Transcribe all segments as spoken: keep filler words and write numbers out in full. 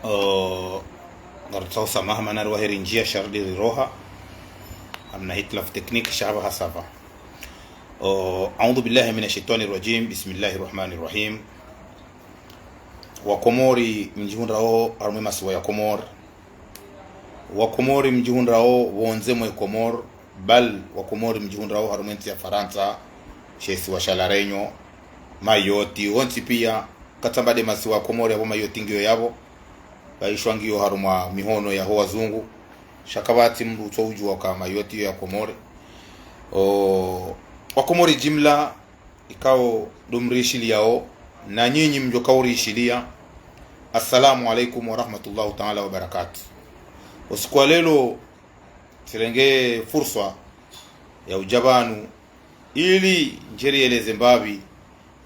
Oh, ngarutsaho samaha mana riwahe ri ndziya sha rudi riroha. Hamna hitilafu technique sha hapvaha ça va. Oh, أعوذ بالله من الشيطان الرجيم. بسم الله الرحمن الرحيم. Wakomori mdjihundrao harumwa ye masiwa ya Komori. Wakomori mdjihundrao pvondze mwe Komori. Bal Wakomori mdjihundrao harumwa ye ntsi ya Farantsa, she isiwa sha La Réunion, Mayotte, wontsi piya, katsamba nde masiwa ya Komori yapvo Mayotte ngiyo yapvo, bayishwa ngiyo harumwa mihono yaho wazungu, sha kapvatsi mndru utso udjuwa ka Mayotte iyo ya Komori. O, Wakomori jimla, ikao ndo mrishiliyao, na nyinyi mdjo kao urishiliya, assalamu alaikum wa rahmatullahi taala wa barakatuh. Usiku wa leo, tsirenge fursa ya udja pvanu ili ndjeri yeleze mbapvi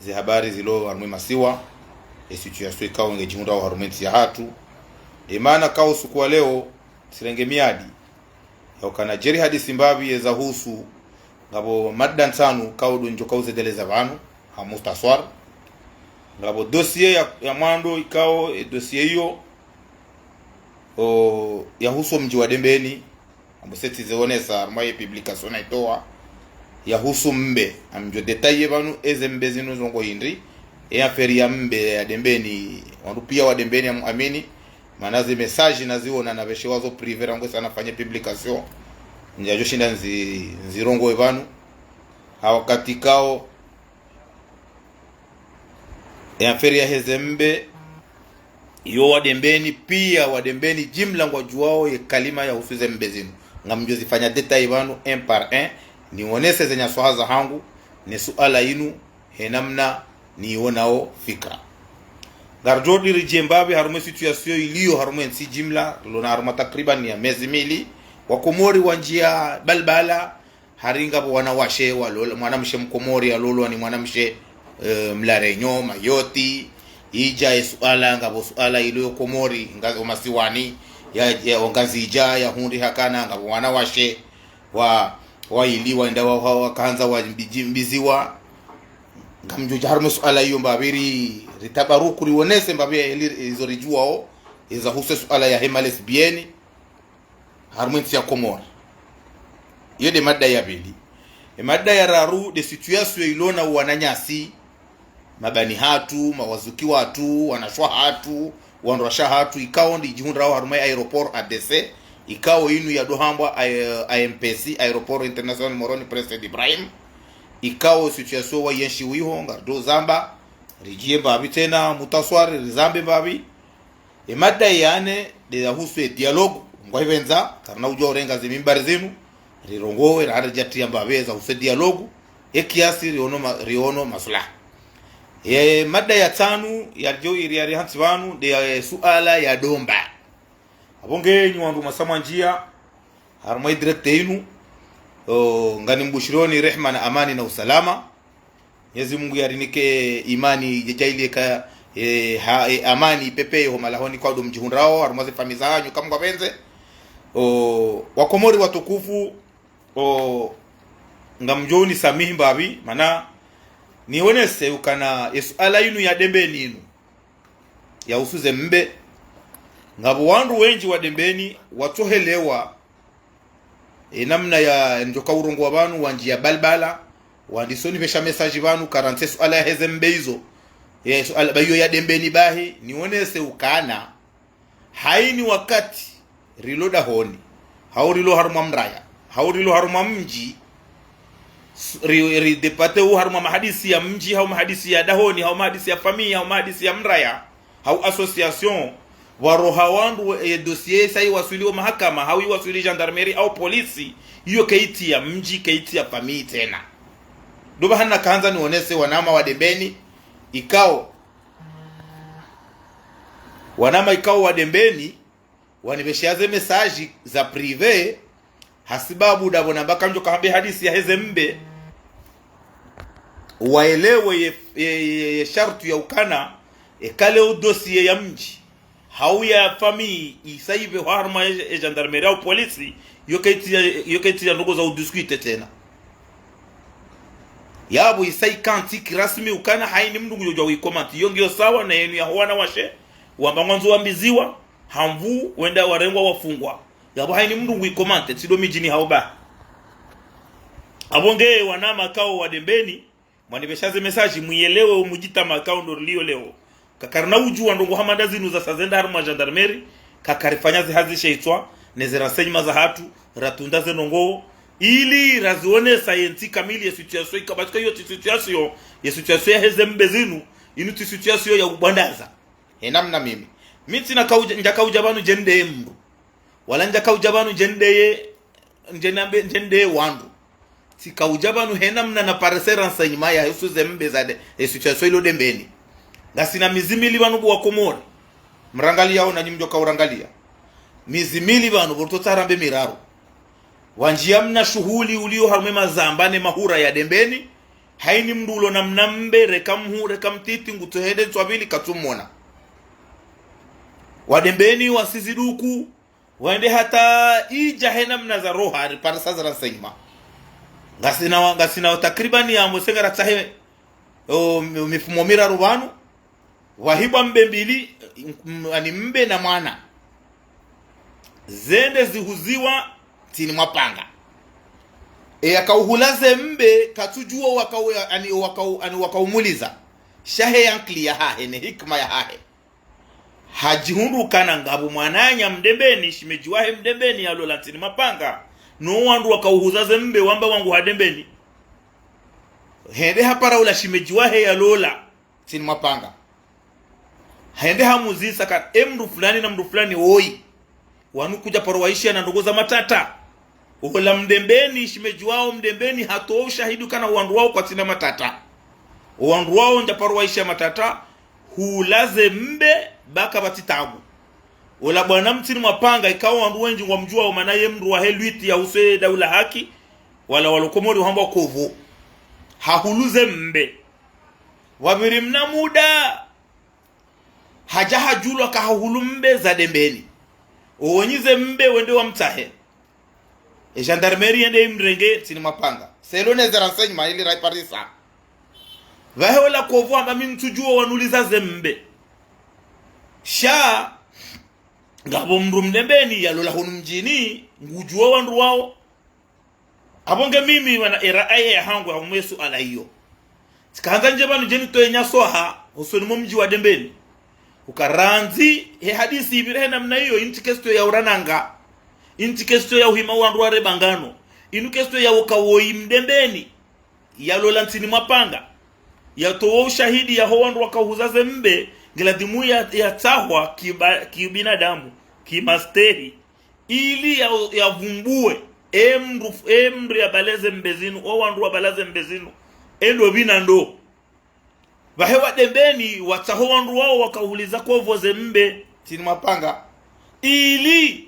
ze habari zilo harumwa ye masiwa, ye situation ikao ngedjihundrao harumwa ye ntsi yahatru. Ye mana kao usiku wa leo tsirenge miadi ya ukana ndjeri hadisi mbapvi yeza husu, ngapvo mada ntsanu kao ndo ndjo kao uzendeleza pvanu ha muhtaswar. Ngapvo dossier ya, ya mwando ikao, e dossier iyo, o, yahusu mdji wa Dembeni, ambo seti zeonesa harumwa ye publication nayitowa, yahusu mbe, ngamdjo détailler pvanu eze mbe zinu zo ngo hindri, e affaire ya mbe ya Dembeni, wandru piya wa Dembeni wamuamini, mana ze message naziona na pveshe wazo privé rangu esa nafanye publication, ndjadjo shinda nzi, nzirongowe pvanu, ha wakati kao, e affaire yaheze mbe, iyo wa Dembeni, piya wa Dembeni, jimla ngwadjuwao ye kalima yahusu ze mbe zinu. Ngamdjo zifanya détail pvanu, un par un, nionese ze nyaswaha zahangu, ne suala inu, he namna niwonao fikra. Ngaridjo diri dje mbapvi harumwa ye situation iliyo harumwa ye ntsi jimla, lona harumwa takriban ya mezi mili, Wakomori wandjiya balbala, hari ngapvo wanawashe walola, mwanamshe Mkomori yalolwa ni mwanamshe, eh, Mlarenyo, Mayotte, idja ye suala, ngapvo suala ilo yo Komori, nga, o masiwani, ya, ya, o Ngazidja, yahundri hakana, ngapvo wanawashe, wa, wailiwa, inda wa, wa, wakandza wa mbi-, mbiziwa. Ngamdjo dja harumwa ye suala iyo mbapvi ri, ritabaruku, riwonese mbapvi ya heli, izo ridjuwao, eza husu ye suala yahe ma lesbiennes harumwa ye ntsi ya Komori. Iyo nde mada ya pvili. Ye mada ya raru nde situation ilona wananyasi, mabani hatru, mawazuki watru, wanashe wahatru, wandruwashe wahatru, ikao ndo idjihundrao harumwa ye aéroport A D C, ikao inu ya ndo hambwa A-, A M P C, Aéroport International Moroni Prince Said Ibrahim, ikao situation wayenshi wiho, ngarindo zamba, ridjiye mbapvi tsena, muhtaswar, rizambe mbapvi. Ye mada ya nne, nde yahusu ye dialogue, ngwahipvendza, karina udjuwa urenga ze mimbari zinu, rirongowe, rari djatria mbapvi eza husu ye dialogue, ye kiasi riono ma-, riono maslaha. Ye mada ya ntsanu, yadjo iri yari hantsi pvanu, nde ya, ye suala ya domba. Apvo nge nyi wandru mwasa mwandjiya, harumwa ye direct inu, o, nganimbushironi rehma na amani na usalama. Mwenyezi Mungu yarinike imani, yadjaaliye ka, e, ha, e, amani ipepeye ho malahoni kwandru mdjihundrao, harumwa ze famiyi zahanyu, kamwe ngwapvendze. O, Wakomori watukufu, o, ngamdjo unisamihi mbapvi, mana niwonese ukana ye suala inu ya Dembeni inu, yahusu ze mbe, ngapvo wandru wendji wa Dembeni, watsohelewa, e, namna ya ndjo ka urongowa pvanu, wandjiya balbala, wandisa unipvesha message pvanu, karantsi ye suala yaheze mbe izo. Ye suala bayo ya Dembeni bahi, niwonese ukana, hayina wakati rilo dahoni, hau rilo harumwa mraya, hau rilo harumwa mdji, s-, ri, ridépassé hu harumwa mahadisi ya mdji, hau mahadisi ya dahoni, hau mahadisi ya famiyi, hau mahadisi ya mraya, hau association, pvwaroha wandru, e, dossier isa iwaswili o mahakama, hau iwaswili gendarmerie au polisi, iyo kayitsi ya mdji, kayitsi ya famiyi tsena. Ndo pvahanu nakahandza niwonese wanama wa Dembeni, ikao, wanama ikao wa Dembeni, wanipvesheya ze message za privé, hasibabu ndapvo namba kamdjo kahamba ye hadisi yaheze mbe, waelewe ye, ye, ye, ye shartu ya ukana, eka le o dossier ya mdji, hau ya famiyi, isa ipvehwa harumwa e, e gendarmerie au polisi, iyo kayitsi ya, iyo kayitsi ya ndrongoo za udiscuter tsena. Yapvo isa ikantsi kirasmi ukana hayina mndru ngudjo djuwa uyikomenti. Iyo ngiyo sawa na yenu yaho wanawashe, wamba ngwandzo wambiziwa, ha nvu, wenda warengwa wafungwa. Yapvo hayini mndru ngwi komante, tsi ndo midjini hawo ba. Apvo nge wana makao wa Dembeni, mwanipvesha ze message, mwiyelewe omudjitamaa makao ndo riliyo leo. Kakarina udjuwa ndrongoo hama nda zinu zasa zenda harumwa gendarmerie, kakarifanya ze hazi sha itswa, ne ze renseignements zahatru, ratsunda ze ndrongoo, ili razionesa ye ntsi kamili ye situation ikao ba tsi ka iyo tsi situation, ye situation yahe ze mbe zinu, inu tsi situation ya ubwandaza. He namna mimi. Mi tsina kaudja, ndjakaudja pvanu ndjende ye mndru. Wala ndjakaudja pvanu ndjende ye, ndjenambe, ndjende ye wandru. Tsikaudja pvanu he namna napare ze renseignements yahusu ze mbe zade, ye situation ilo Dembeni. Ngasina mezi mili pvanu bo wa Komori. Mrangaliao nanyi mdjoka urangaliya. Mezi mili pvanu, pvo ritsotsaha rambe miraru. Wandjiya mna shuhuli uliyo harumwa ye mazamba ne mahura ya Dembeni, hayini mndru ulo na mna mbe, reka mhuu, reka mtiti, ngutsohende ntswa pvili katsumona. Wa Dembeni, wasizi duku, wende hata idja he namna za roha, riparisa za renseignements. Ngasina wa, ngasina wa takribani ya mwese ngaratsahe, o, mi-, mifumo miraru pvanu, wahibwa mbe mbili, m-, ani mbe na mwana. Zende zihuziwa ntsini mwa panga. E yakauhula ze mbe, katsudjuwa wakau-, ani wakau-, ani wakaumuliza. Sha he yankili yahahe, ne hikima yahahe. Hadjihundru ukana ngapvo mwananya Mdembeni, shimedji wahe Mdembeni yalola ntsini mwa panga. No wandru wakauhuza ze mbe wamba wangu ha Dembeni. Hende hapara ula shimedji wahe yalola ntsini mwa panga. Hende hamuzisa ka, e mndru fulani na mndru fulani woyi. Wanu kudja paro waishiya na ndrongoo za matata. Ola Mdembeni, shimedji wawo Mdembeni, hatowa ushahidi ukana wandru wawo kwatsina matata. Owandru wawo ndja paro waishiya matata, hula ze mbe, ba kapvatsi tabu. Ola bwana mtsini mwa panga, ikao wandru wendji ngwamdjuwao, mana ye mndru wahe lwiti yahusu ye daula haki, wala walo Komori wahambwa Kovo. Hahulu ze mbe. Pvapviri mna muda, hadja hadjulwa ka hahulu mbe za Dembeni. Owenyi ze mbe wende wamtsahe. E gendarmerie yende imrenge ntsini mwa panga. Selon ze renseignements ili raiparisa. Pvahe ola Kovo hamba mi ntsudjuwa wanuliza ze mbe. Sha, ngapvo mndru Mdembeni yalola hunu mdjini, ngudjuwa wandru wawo. Apvo nge mimi wana era aye yahangu ya umwe suala iyo. Tsikahandza ndje pvanu ndje nitowe nyaswaha, hosoni mo mdji wa Dembeni. Uka randzi, he hadisi ipvire he namna iyo, intsi question ya urananga. Intsi question ya uhima wandru ware bangano. Inu question ya uka woyi Mdembeni. Yalola ntsini mwa panga. Yatowa ushahidi yaho wandru wakauhuza ze mbe, ngiladhimu ya, yatsahwa kiba-, kibinadamu, kimastehi. Ili ya, yavumbuwe, e mndru, e mndru yabale ze mbe zinu, o wandru wabala ze mbe zinu, e ndo pvi na ndo. Pvahe wa Dembeni, watsaho wandru wawo wakauhuliza Kovo ze mbe, ntsini mwa panga. Ili,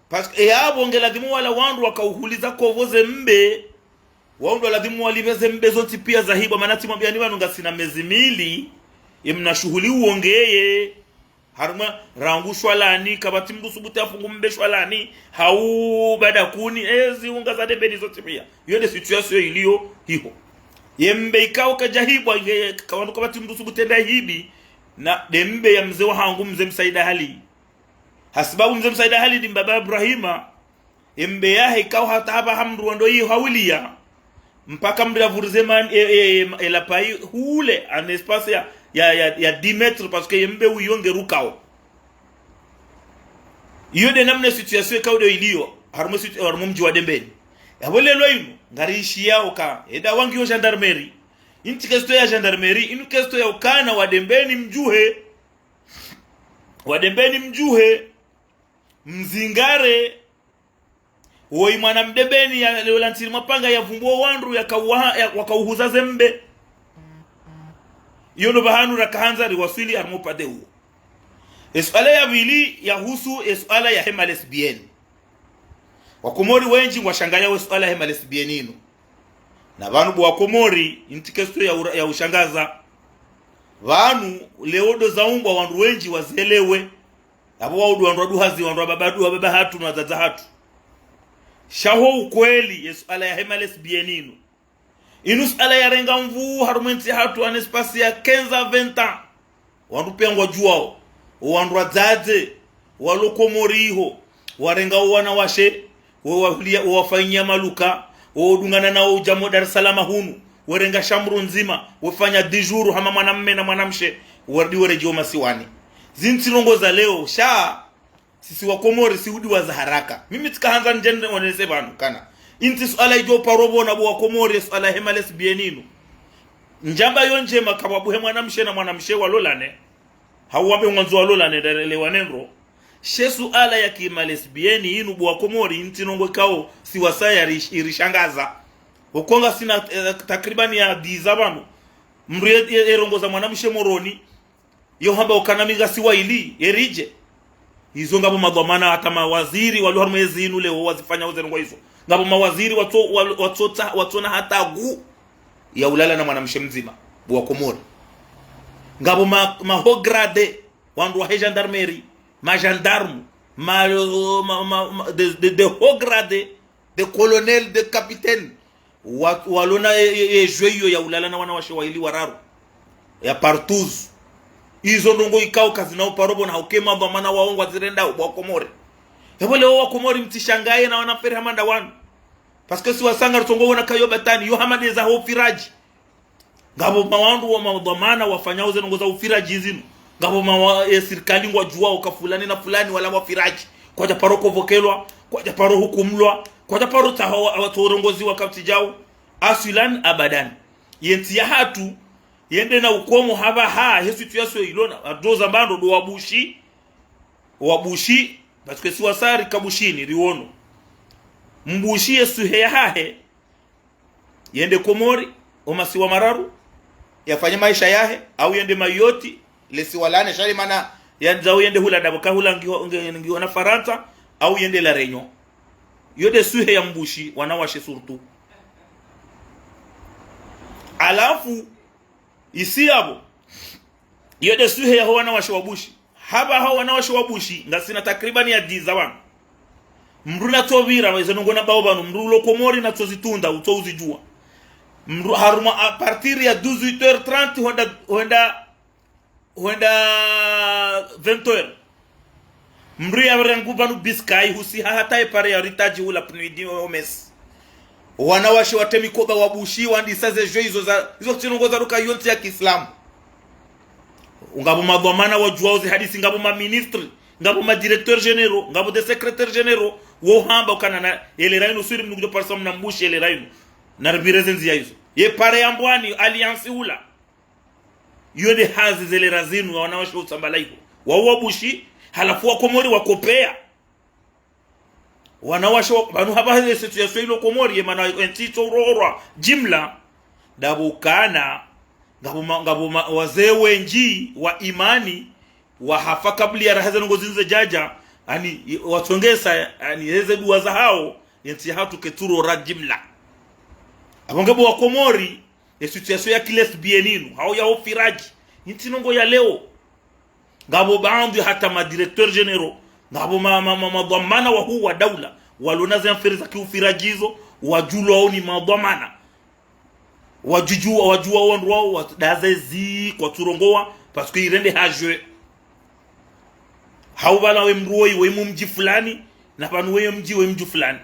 parce que, e yapvo ngiladhimu wala wandru wakauhuliza Kovo ze mbe, wao ndo ladhimu walipve ze mbe zontsi piya zahibwa, mana tsimwambiyani pvanu ngasina mezi mili, ye mna shuhuli uwo ngeye, harumwa rangu Shwalani, kapvatsi mndru subuti afungu mbe Shwalani, hau Badakuni, ezi unga za Dembeni zontsi piya. Iyo nde situation iliyo hiho. Ye mbe ikao kadjahibwa, nge, ka wandru kapvatsi mndru subuti enda hibi, na nde mbe ya mze wahangu, mze Msaida Hali. Hasibabu mze Msaida Hali ndi mbaba Ibrahima, ye mbe yahe ikao hata hapva ha mndru wando yi hawiliya. Mpaka mndru yavurize man, e, e, e, e la payi hule, un espace ya, ya, ya, ya dix mètres, parce que ye mbe wiyo ngerukao. Iyo nde namna situation ikao ndo iliyo, harumwa situ-, harumwa mdji wa Dembeni. Yapvo lelo inu, ngariishiyao ka, eda wangi yo gendarmerie. Intsi question ya gendarmerie, inu question ya ukana wa Dembeni mdjuhe. Wa Dembeni mdjuhe. Mzingare, woyi mwana Mdembeni yalola ntsini mwa panga yavumbuwa wandru yakauha-, ya, wakauhuza ze mbe. Iyo ndo pvahanu rakahandza riwaswili harumwa upande uwo. Ye suala ya pvili yahusu ye suala yahe ma lesbiennes. Wakomori wendji ngwashangayao ye suala yahe ma lesbiennes inu. Na pvanu bo Wakomori, intsi question ya ura-, ya ushangaza. Pvanu, leo ndo zaumbwa wandru wendji wazielewe. Yapvo wao ndo wandru waduhazi, wandru wababa ndo wababa hatru, na wadzadze hatru. Sha ho ukweli, ye suala yahe ma lesbiennes inu. Inu suala yarenga nvuu harumwa entsi hatru, un espace ya quinze à vingt ans. Wandru piya ngwadjuwao. O wandru wadzadze. Walo Komori iho, warenga wo wanawashe, wo wahulia, wo wafanyia maluka, wo udungana nao udja mo Dar es Salaam hunu, werenga shamru ndzima, wefanya dix jours hama mwanamme na mwanamshe, warudi weredjei wo masiwani. Zinu tsi ndrongoo za leo, sha, sisi wa Komori, si udiwaza haraka. Mimi tsika handza ndjende onese pvanu, kana. Inu tsi suala idjo paro pvona bo wa Komori, suala hama lesbienne inu. Ndjamba yo ndjema kapvwa buhe mwanamshe na mwanamshe walolane. Hau wambe ngwandzo walolane, ndarelewane ndro. She suala ya kihama lesbienne inu bo wa Komori, inu tsi ndrongoo ikao, si wasaya irish-, irishangaza. Ukonga sina, eh, takribani ya dix ans pvanu. Mdru ye, ye, yerongoza mwanamshe Moroni, yo hamba ukana mi ngasi waili, yeridje. Izo ngapvo madhwamana hata mawaziri, walo harumwa ezi inu leo wazifanya wo ze ndrongoo izo. Ngapvo mawaziri watso-, wa-, watsotsa-, watsona hata ngu ya ulala na mwanamshe mdzima, bo wa Komori. Ngapvo ma, ma haut gradé, wandru wahe gendarmerie, ma gendarme, ma, ma, ma, ma, des, des, des hauts gradés, des colonels, des capitaines, wa, walona e, e, e jeu iyo ya ulala na wanawashe waili wararu, ya partouze. Izo ndrongoo ikao kazina uparo pvona hauka ye madhwamana wao ngwazirendao bo wa Komori. Hepvo leo wa Komori mtsishangaye na wana mfere hama nda wanu. Parce que si wasaya ngaritso ngo wona kayo batani, yo hama ndeza ho ufiraji. Ngapvo mawandru wa madhwamana wafanyao ze ndrongoo za ufiraji zinu. Ngapvo mawa, e, sirikali ngwadjuwao ka fulani na fulani wala wafiraji. Kwadja paro kovokelwa, kwadja paro hukumlwa, kwadja paro tsaha wa, watsorongoziwa kapvatsi djao. Aswilan abadan. Ye ntsi yahatru, yende na ukomo hapvaha, he situation ilona, adroza mbando ndo wabushi, wabushi, parce que si wasaya rika Bushini, riwono. Mbushi ye suhe yahahe, yende Komori, o masiwa mararu, yafanye maesha yahe, au yende Mayotte, lesiwa lane, sha limana, yandzao yende hula ndapvo ka hula ngiho, nge-, ngiho na Farantsa, au yende La Réunion. Yo nde suhe ya mbushi, wanawashe surtout. Halafu, isi yapvo, yo nde suhe yaho wanawashe wa Bushi. Hapvaha wanawashe wa Bushi, ngasina takribani ya dix ans pvanu. Mdru natsopvira, weze ndrongoo nambao pvanu, mdru ulo Komori natsozitunda, utso uzidjuwa. Mdru harumwa à partir ya dix-huit heures trente, hwenda, hwenda, hwenda vingt heures. Mdru ya rangu pvanu biscaye, husiha hata ye pare ya ritadji hula pnwidi o mesi. Wanawashe watre mikoba wa Bushi, wandisa ze jeu izo za, izo tsi ndrongoo za ruka yo ntsi ya kiislamu. Ngapvo madhwamana wadjuwao ze hadisi, ngapvo ma ministres, ngapvo ma directeurs généraux, ngapvo des secrétaires généraux, wo hamba ukana na, ye lera inu siri mdru kudjo parisa mna mbushi ye lera inu. Na ripvire ze ndziya izo. Ye pare ya Mbwani, alliance hula. Yo nde hazi ze lera zinu, wanawashe utsambala iho. Wao wa Bushi, halafu wa Komori wakopeya. Wanawashe wa, pvanu hapvaha ye situation ilo Komori, ye mana ye ntsi itso urohorwa jimla, ndapvo ukana, ngapvo ma, ngapvo ma, wazee wendji wa imani, wahafa kabla ya raha ze ndrongoo zinu zidjadja, ani, watsongesa, ani, heze dua zahao, ye ntsi yahatru ketsu urora jimla. Apvo nge bo wa Komori, ye situation ya kilesbienne inu, hau ya ufiraji, inu tsi ndrongoo ya leo. Ngapvo baadhwi hata ma directeurs généraux, ngapvo ma, ma, ma, madhwamana wahuu wa daula, walona ze affaires za kiufiraji izo, wadjulwao ni madhwamana. Wadjudjuwa, wadjuwa wandru wao, wadaze zi, kwatsurongowa, parce que irende ha jeu. Hau pvala we mdru woyi, we mdji fulani, na pvanu we mdji, we mdji fulani.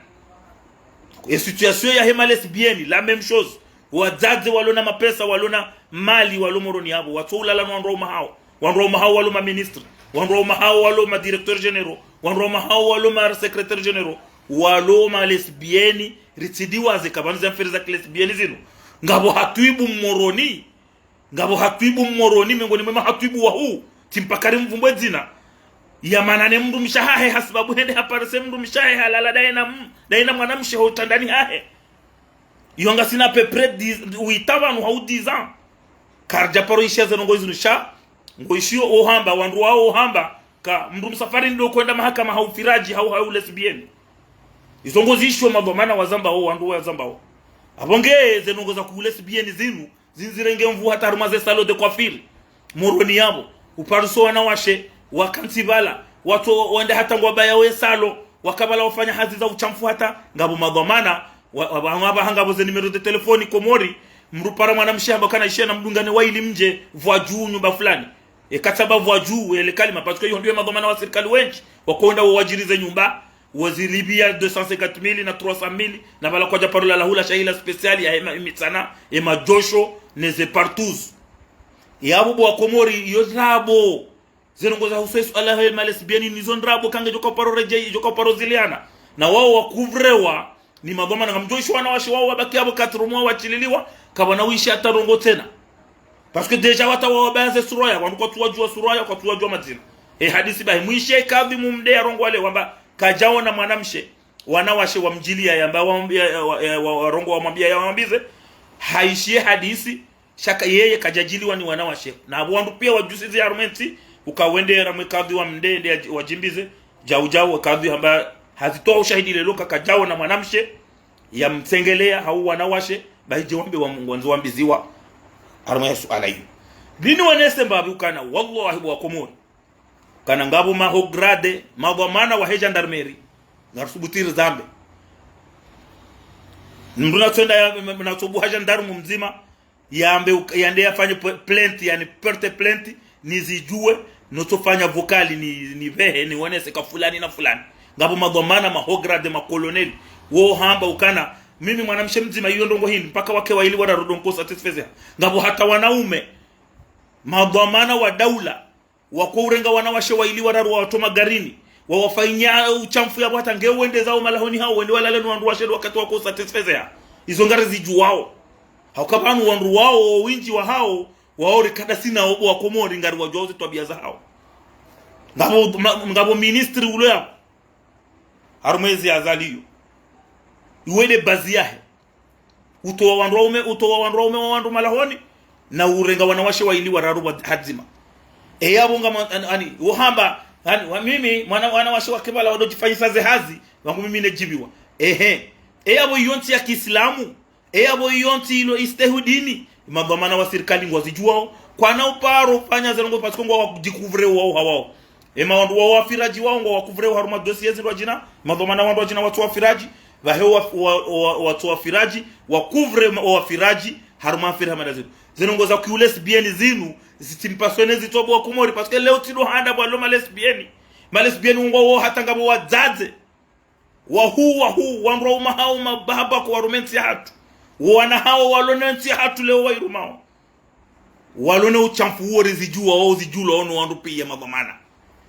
Ye situation ya hema lesbienne, la même chose. Wadzadze walona mapesa, walona mali, walo Moroni yapvo, watso ulala no wandru waume hao. Wandru waume hao walo ma ministres, wandru waume hao walo ma directeurs généraux, wandru waume hao walo ma secrétaires généraux, walo ma lesbiennes, ritsidiwaze ka pvanu ze affaires za kilesbienne zinu. Ngapvo hatwibu Moroni, ngapvo hatwibu Moroni, miongoni mwe mahatwibu wahuu, tsi mpaka rimvumbwe dzina. Ya mana ne mdrumshe hahe, hasibabu hende haparise mdrumshe hahe, halala daye na m-, daye na mwanamshe ho utrandani hahe. Yo ngasina à peu près dix, wita pvanu hau dix ans. Karidja paro ishiya ze ndrongoo izinu sha, ngo ishiyo ohamba, wandru wao ohamba, ka mdru msafari ndo kwenda mahakama hau firaji, hau, hau lesbienne. Izo ngo zishiyo madhwamana wazambao, wandru wazambao. Apvo nge ze ndrongoo za ku lesbienne zinu, zinu zirenge nvuu hata harumwa ze salon de coiffure. Moroni yapvo, upariso wanawashe, wakantsi pvala, watso wende hata ngwabaya we salon, waka pvala wafanya hazi za ushamfu hata, ngapvo madhwamana, wa, wa, wa, wa, ngapvo ze numéro de téléphone Komori, mdru para mwanamshe hamba kana ishiya na mdungane waili mdje, pvwa dju nyumba fulani. Eka tsamba vwa dju, ele kalima, parce que iyo ndiyo madhwamana wa sirikali wendji, wakohwenda wawajirize nyumba, wazilipvia deux cent cinquante mille na trois cent mille, na pvala kwadja paro lala hula shahula spécial ya hema imitsana, ema djosho, neze partout. Yapvo bo wa Komori, iyo ndrabo. Ze ndrongoo za husu ye suala he ma lesbiennes nizo ndrabo, kange djoka uparo redjei, djoka uparo ziliana. Na wao wakuvrewa, ni madhwamana ngamdjo ishi wanawashe wao wabaki yapvo quatre mois wachililiwa, kapvana uishi hata ndrongoo tsena. Parce que déjà wata wao wabayaze sura ya, wandru kwatsu wadjua sura ya, kwatsu wadjua madzina. E hadisi bahi, mwishe kadhi mumde yarongoa le, wamba, kadjaona mwanamshe, wanawashe wamdjilia yamba, wa, ya, ya, wa, ya, wa, warongoa wamwambia yawambize, haishiye hadisi, sha ka yeye kadjadjiliwa ni wanawashe. Na apvo wandru pia wadjusizi harumwa entsi, uka wende harumwa ye kadhi wamde, nde yadji-, wadjimbize, djau djau, kadhi hamba, hazitoa ushahidi lelo ka kadjaona mwanamshe, yamtsengelea, hau wanawashe, bahi dje wambe wa Mungu wandzo wambiziwa. Harumwa ye suala iyo. Bini wanese mbapvi ukana, wallahi bo wa Komori. Kana ngapvo ma haut gradés, madhwamana wahe gendarmerie. Ngarisubutu rizambe. Mndru natsenda ya, natsobuha gendarme mdzima, yambe uka-, yande yafanye pl-, plainte, yani porte plainte, nizidjue, notsofanya vocal, ni, nipvehe, niwonese ka fulani na fulani. Ngapvo madhwamana, ma haut gradés, ma colonel, wo hamba ukana, mimi mwanamshe mdzima iyo ndrongoo hindri, mpaka wake waili wararu ndo nko satisfaire. Ngapvo hata wanaume, madhwamana wa daula, wako urenga wanawashe waili wararu wawatoma garini, wawafanya ushamfu yapvo hata nge wende zao malahoni hao, wende walale no wandru washe wakati wako satisfaire. Izo ngarizidjuao. Hauka pvanu wandru wao, windji wahao, wao rikada sina obo wa Komori ngariwadjuao ze twabia zahao. Ngapvo, ma-, ngapvo ministre ulo yapvo. Harumwa ezi Azali iyo. Iwe nde bazi yahe. Utowa wandru waume, utowa wandru waume wa wandru malahoni, na urenga wanawashe waili wararu wa hadzima. Eyapvo ngama, an-, ani, wo hamba, ani, wa mimi, mwana, wanawashe wake pvala wadodjifanyisa ze hazi, wangu mimi nedjibiwa. Ehe. Eyapvo iyo ntsi ya kiislamu, eyapvo iyo ntsi ilo istehi dini, madhwamana wa sirikali ngwazidjuao, kwana uparo ufanya ze ndrongoo parce que ngwawadjikuvre wao hawao. Ema wandru wao wafiradji wao ngwawakuvre harumwa dossier zindru wadjina, madhwamana wandru wadjina watso wafiradji, pvahe wa, wa, wa, watso wafiradji, wakuvre ma-, wafiradji, harumwa affaire hama nda zinu. Ze ndrongoo za ki lesbiennes zinu, zitsimpaswene zitso bo wa Komori, parce que leo tsindo handa pvwalo ma lesbiennes. Ma lesbiennes ungwa wo hata ngapvo wadzadze. Wahuu, wahuu, wandru wauma hao mababa ko harumwa entsi yahatru. Wo wana hao walo ne ntsi yahatru leo wairumao. Walo ne ushamfu wo rizidjuao, wao uzidjuao no wandru pia madhwamana.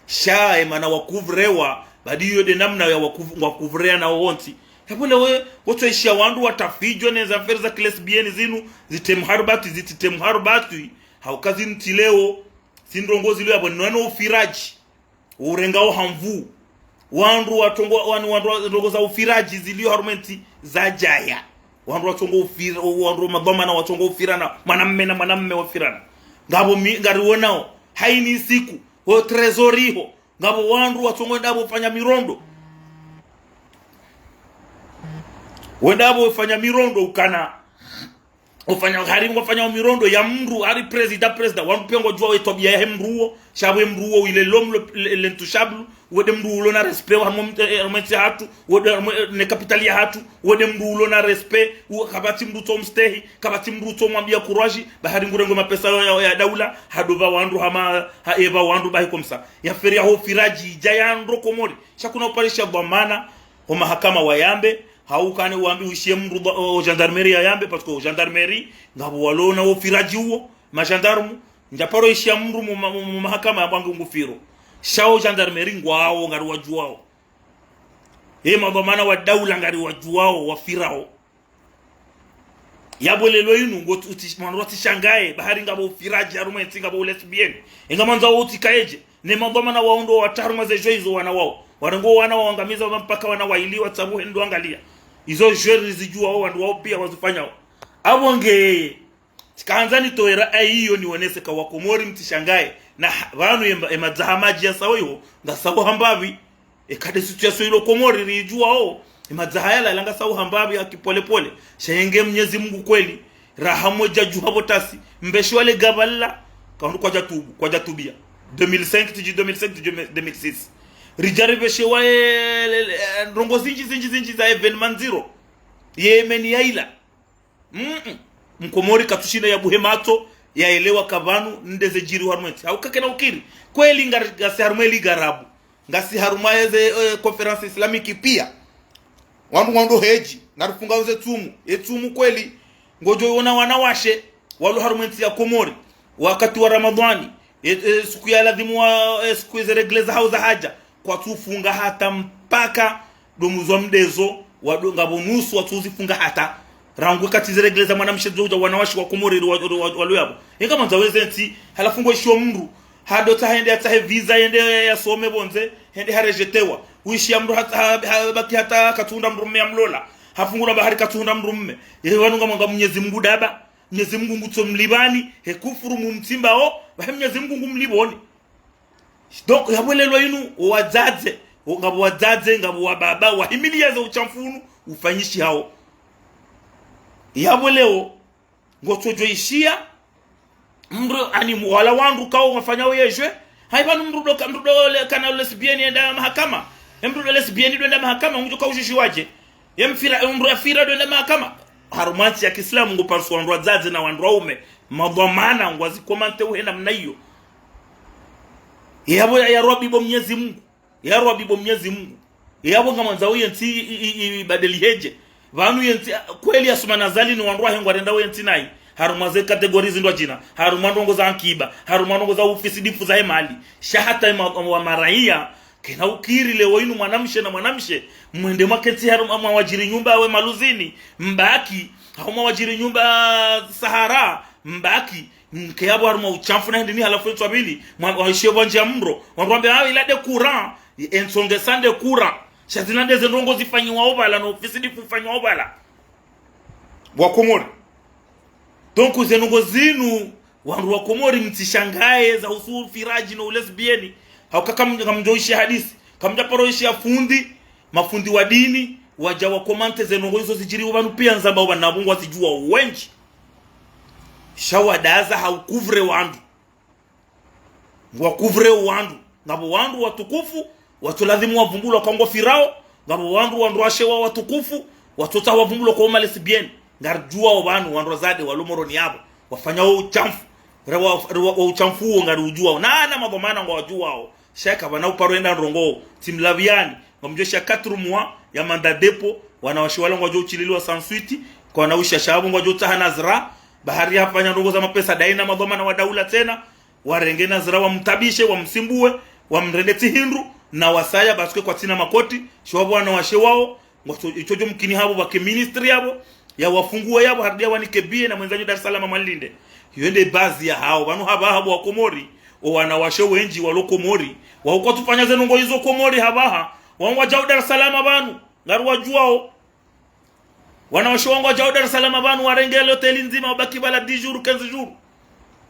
Sha emana wakuvrewa, badi iyo nde namna ya wakuv-, wakuvrea na wontsi. Yapvo leo, wotso ishia wandru watafidjwa ne za affaire za ki lesbiennes zinu, zitemu harubatwi, zititemu harubatwi, hauka zinu tsi leo, tsi ndrongoo zilo yapvo, nwana ufiradji. Urenga o hamvu. Wandru watsongo, wanu wandru wa-, ndrongoo za ufiradji zilio harumwa entsi zadjaya. Wandru watsongo ufira, wandru madhwamana watsongo ufirana, mwanamme na mwanamme wafirana. Ngapvo mi-, ngariwonao, haini siku, ho trésor iho, ngapvo wandru watsongo wendapvo ufanya mirondo. Wendapvo ufanya mirondo ukana. Ufanya, hari ngwafanya mirondo ya mndru, hari président, président, wandru pia ngwadjuao ye twabia yahe mndru uwo, sha pvo ye mndru uwo ile l'homme le, le, l'intouchable, uwo nde mndru ulo na respect, harumwa mt-, eh, harumwa entsi yahatru, uwo nde harumwa, eh, ne capitale yahatru, uwo nde mndru ulo na respect, uwo kapvatsi mndru utso mstehi, kapvatsi mndru utso mwambia courage, ba hari ngurengao mapesa ya, ya, ya daula, hadopva wandru hama, ha, epva wandru bahi comme ça. Ye affaire yaho ufiradji, idja ya ndro Komori, sha kuna uparisha dhwamana, ho mahakama wayambe, hau kane wambi uishie mndru ba-, o gendarmerie yayambe, parce que o gendarmerie, ngapvo walo na ufiradji uwo, ma gendarmes, ndjaparo ishia mndru mu ma-, mu, mu mahakama yambe nge ngufiro. Sha o gendarmerie ngwao, ngariwadjuao. E madhwamana wa daula ngariwadjuao, wafirao. Yapvo lelo inu, ngo uti-, uti-, mwana utsishangae, ba hari ngapvo ufiradji, harumwa entsi ngapvo u lesbienne. Inga mwandzo wo utsikaedje, ne madhwamana wao ndo wataharumwa ze jeux izo wana wao. Warengo wana wawangamiza wa mpaka wana waili watsabuhe ndo angalia. Izo jeux rizidjuao wandru wao pia wazifanyao. Apvo nge, tsikahandza nitowe ra'ayi iyo niwonese ka wa Komori mtsishangae. Na ha-, pvanu yemba, emadzaha madji ya sawo iho, nga sawo hambapvi. Eka nde situation ilo Komori ridjuao, emadzaha yala yala nga sawo hambapvi ya kipole pole. Sha yenge Mnyezi Mungu kweli, raha mwedja djuha pvo tasi, mbeshe wale gapvala, kawandru kwadja tubu, kwadja tubia. Deux mille cinq, tidji deux mille cinq, tidji deux mille six. Ridja ripveshewa, eh, le, le, eh, ndrongoo zindji, zindji, zindji za événement ndziro. Ye Yemeni yaila. Mm-mm. Mkomori katsushinda yabuhe matso, yaelewa ka pvanu nde zidjiri harumwa entsi. Hauka kena ukiri. Kweli ngari, ngasi harumwa eli garabu. Ngasi harumwa eze, eh, conférence islamique pia. Wandru ngwandro hedji, narifunga uze tsumu. E tsumu kweli, ngodjo ona wanawashe, walo harumwa entsi ya Komori, wakati wa Ramadhani, e, e, siku ya ladhimu wa, e, siku eze règles zahao za hadja, kwatsufunga hata mpaka ndo mwezi wa mdezo, wado, ngapvo nusu watsuzifunga hata. Rangu kati ze règles za mwanamshe zodja wanawashe wa Komori wa, wa, wa, walo yapvo. Inga mwandza weze ntsi, halafu ngoishiyo mndru, hado tsaha hende yatsahe visa, yende yasome pvondze, hende harejetewa. Uishiya mndru hata, ha, ha, baki hata katsuhundra mdrume yamlola. Hafungulwa bahari katsuhundra mdrume. Ye pvanu ngamwanga Mnyezi Mungu daba. Mnyezi Mungu ngutso mlipvani, he kufuru mumtsimbao, pvahe Mnyezi Mungu ngumlipvoni. Donc, yapvo leo inu, o wadzadze, o ngapvo wadzadze, ngapvo wababa, wahimiliya ze ushamfu unu, ufanyishihao. Yapvo leo, ngotsodjo ishiya, mndru ani mu-, wala wandru kao wafanyao yejwe, hayi pvanu mndru ndo ka-, mndru ndo le-, kana lesbienne yenda mahakama, e mndru ndo lesbienne ndo yenda mahakama, ngudjo kaushishiwaje. Ye mfira, e mndru yafira ndo yenda mahakama. Harumwa entsi ya kiislamu ngoparisiwa wandru wadzadze na wandru waume, madhwamana ngwazikomante uhe namna iyo. Yapvo ya, ya Rabbi bo Mnyezi Mungu. Ya Rabbi bo Mnyezi Mungu. Yapvo ngamwandzao yentsi i, i, i, ibadeli hedje. Pvanu yentsi, kweli Assoumani Azali ni wandru wahe ngwarendao yentsi nayi. Harumwa ze catégories zindrwadjina. Harumwa ndrongo za ankiba. Harumwa ndrongo za ufisidifu zahe mali. Sha hata ma-, wa maraiya. Kena ukiri leo inu mwanamshe na mwanamshe. Mwende mwaketsi harumwa mwawadjiri nyumba we Maluzini. Mbaki. Hau mwawadjiri nyumba Sahara. Mbaki. Mke yapvo harumwa ushamfu na hindri ni halafu etswa pvili. Mwa, waishiye pvwandjiya mro. Wandru wambe, ah, il a des courants. Entsonge sande courant. Sha zina ndeze ndrongo zifanyiwao pvala, no ufisidifu ufanyiwao pvala. Wa Komori. Donc, ze ndrongo zinu, wandru wa Komori mtsishangaye za uhusu ufiraji no ulesbienne. Hauka kam-, kamdjo ishiya hadisi. Kamdja paro ishiya fundi, mafundi wa dini, wadja wakomante ze ndrongo izo zidjiri pvanu pia ndzamba pvanu pvo ngwazidjuwa wendji. Sha wadaza hau couvre wandru. Ngwa couvre wandru. Ngapvo wandru watukufu, watso ladhimu wavumbulwa ka ngwafirao. Ngapvo wandru wandruwashe wa watukufu, watsotsaha wavumbulwa ka uma lesbienne. Ngaridjuwao pvanu, wandru wadzadze walo Moroni yapvo. Wafanyao ushamfu. Rewa, rewa, wa ushamfu uwo ngariudjuwao. Na, na madhwamana ngwadjuwao. Sha kapvana uparo yenda ndrongo, tsimlapviyani, ngamdjo ishiya quatre mois ya mandat de dépôt, wanawashe wala ngwadjo uchililiwa sans suite, kwa na ushiya sha pvo ngwadjo tsaha Nazra, bahari hafanya ndrongo za mapesa dayi na madhwamana wa daula tsena, warenge Nazra wamtabishe, wamsimbuwe, wamrende tsi hindru, na wasaya, parce que kwatsina makoti, sha pvo wanawashe wao, ngwatso, itsodjo mkini hapvo pvake ministre yapvo, yawafunguwe yapvo, harudi yawanike billet na mwendza nyu Dar es Salaam mwalinde. Iyo nde bazi yahao, pvanu hapvaha bo wa Komori, o wanawashe wendji walo Komori, wao kwatsufanya ze ndrongo izo Komori hapvaha, wao ngwadjao Dar es Salaam pvanu, ngariwadjuwao. Wanawashe wao ngwadjao Dar es Salaam pvanu, warenge l'hôtel ndzima, wabaki pvala dix jours, quinze jours.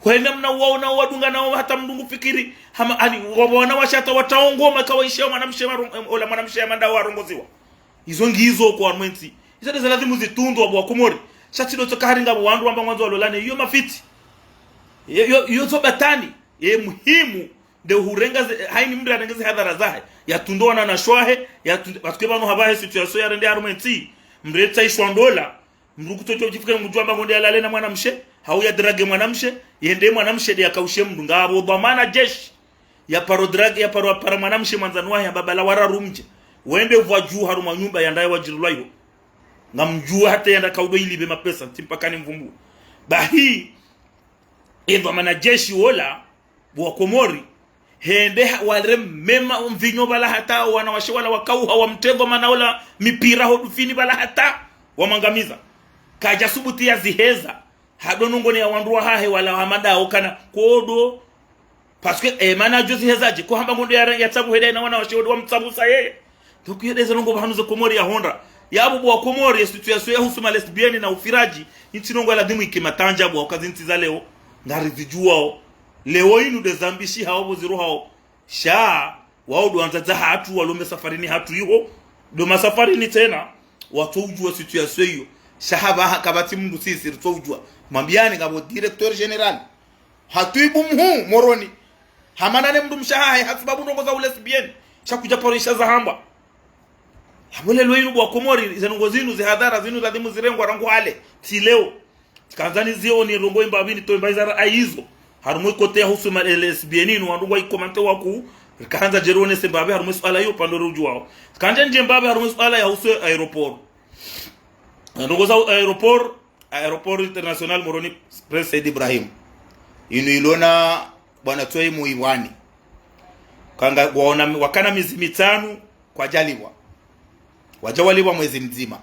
Kweli namna wao na wadunga nao hata mndru ngufikiri, hama, ani, wa-, wanawashe hata wataongoma kawaishiya mwanamshe maru-, em, ola mwanamshe ya manda warongoziwa. Izo ngizo kwa mwentsi. Izo ndeze ladhimu zitundwa bo wa Komori. Sha tsi ndo tsoka hari ngapvo wandru wamba ngwandzo walolane. Iyo mafitsi. Iyo, iyo, iyo tso batwili. Ye muhimu nde uhurenga ze, haini mndru yarenge ze hadhara zahe. Yatunde wanawashe wahe, yatunde, parce que pvanu hapvahe situation yarende harumwa entsi. Mndru yetsaishwa ndola. Mndru kutsodjo udjifikiri ngudjo amba ngonde yalale na mwanamshe, hau yadrague mwanamshe, yende mwanamshe nde yakaushe mndru. Ngapvo dhwamana jeshi. Yaparo drague, yaparo para mwanamshe mwandzani wahe, yamba bala wararu mdje. Wende pvwa dju harumwa nyumba yanda yawadjirilwa iho. Ngamdjuwa hata yanda kaudo ilipve mapesa, ntsi mpaka nimvumbuwe. Bahi, e dhwamana jeshi wola, bo wa Komori, hende ha-, wale mema mvinyo pvala hata, wanawashe wala wakauha wamtse dhwamana ola mipira ho dufini pvala hata, wamwangamiza. Kadja subuti yaziheza, hado nongone ya wandru wahahe wala hamanda okana, kodo, parce que, eh, mana djo ziheza dje, ko hamba ngondo ya, ya tsabu heda na wanawashe wodo wamtsabusa yeye. Donc, iyo ndeze ndrongo pvahanu ze Komori yahondra. Yapvo bo wa Komori, ye situation yahusu ma lesbienne na ufiraji, intsi ndrongo ya ladhimu ike matanja bo wa kazi ntsi za leo. Ngarizidjuwao. Leo inu nde zambishihao pvo zirohao. Sha, wao ndo wandzadza hatru, walo me safarini hatru iho. Ndo masafarini tsena, watsoudjuwa situation iyo. Sha hapvaha kapvatsi mndru sisi ritsoudjuwa. Mwambiyani ngapvo directeur général. Hatwibu mhuu Moroni. Hamana ne mndru mshe wahahe, hasibabu ndrongo za ulesbienne. Sha kudja paro ishiya zahambwa. Yapvo leo inu bo wa Komori, ze ndrongo zinu, ze hadhara zinu, ladhimu zirengwa rangu hale. Tsi leo. Tsikandza nizione ndrongoo mbapvi nitowe mbapvi zara ayizo. Harumwa ye côté yahusu ma L S B N inu wandru ngwa ikomante wakuu, rikahandza djeri wonese mbapvi harumwa ye suala iyo pvandru ridjuwao. Tsikandza ndje mbapvi harumwa ye suala yahusu aéroport. Ndrongoo za aéroport, aéroport international Moroni Prince Said Ibrahim. Inu ilona bwana Tsoyi Muibwani. Kanga waona, wakana mezi mitsanu kwadjalipvwa. Wadja walipvwa mwezi mdzima.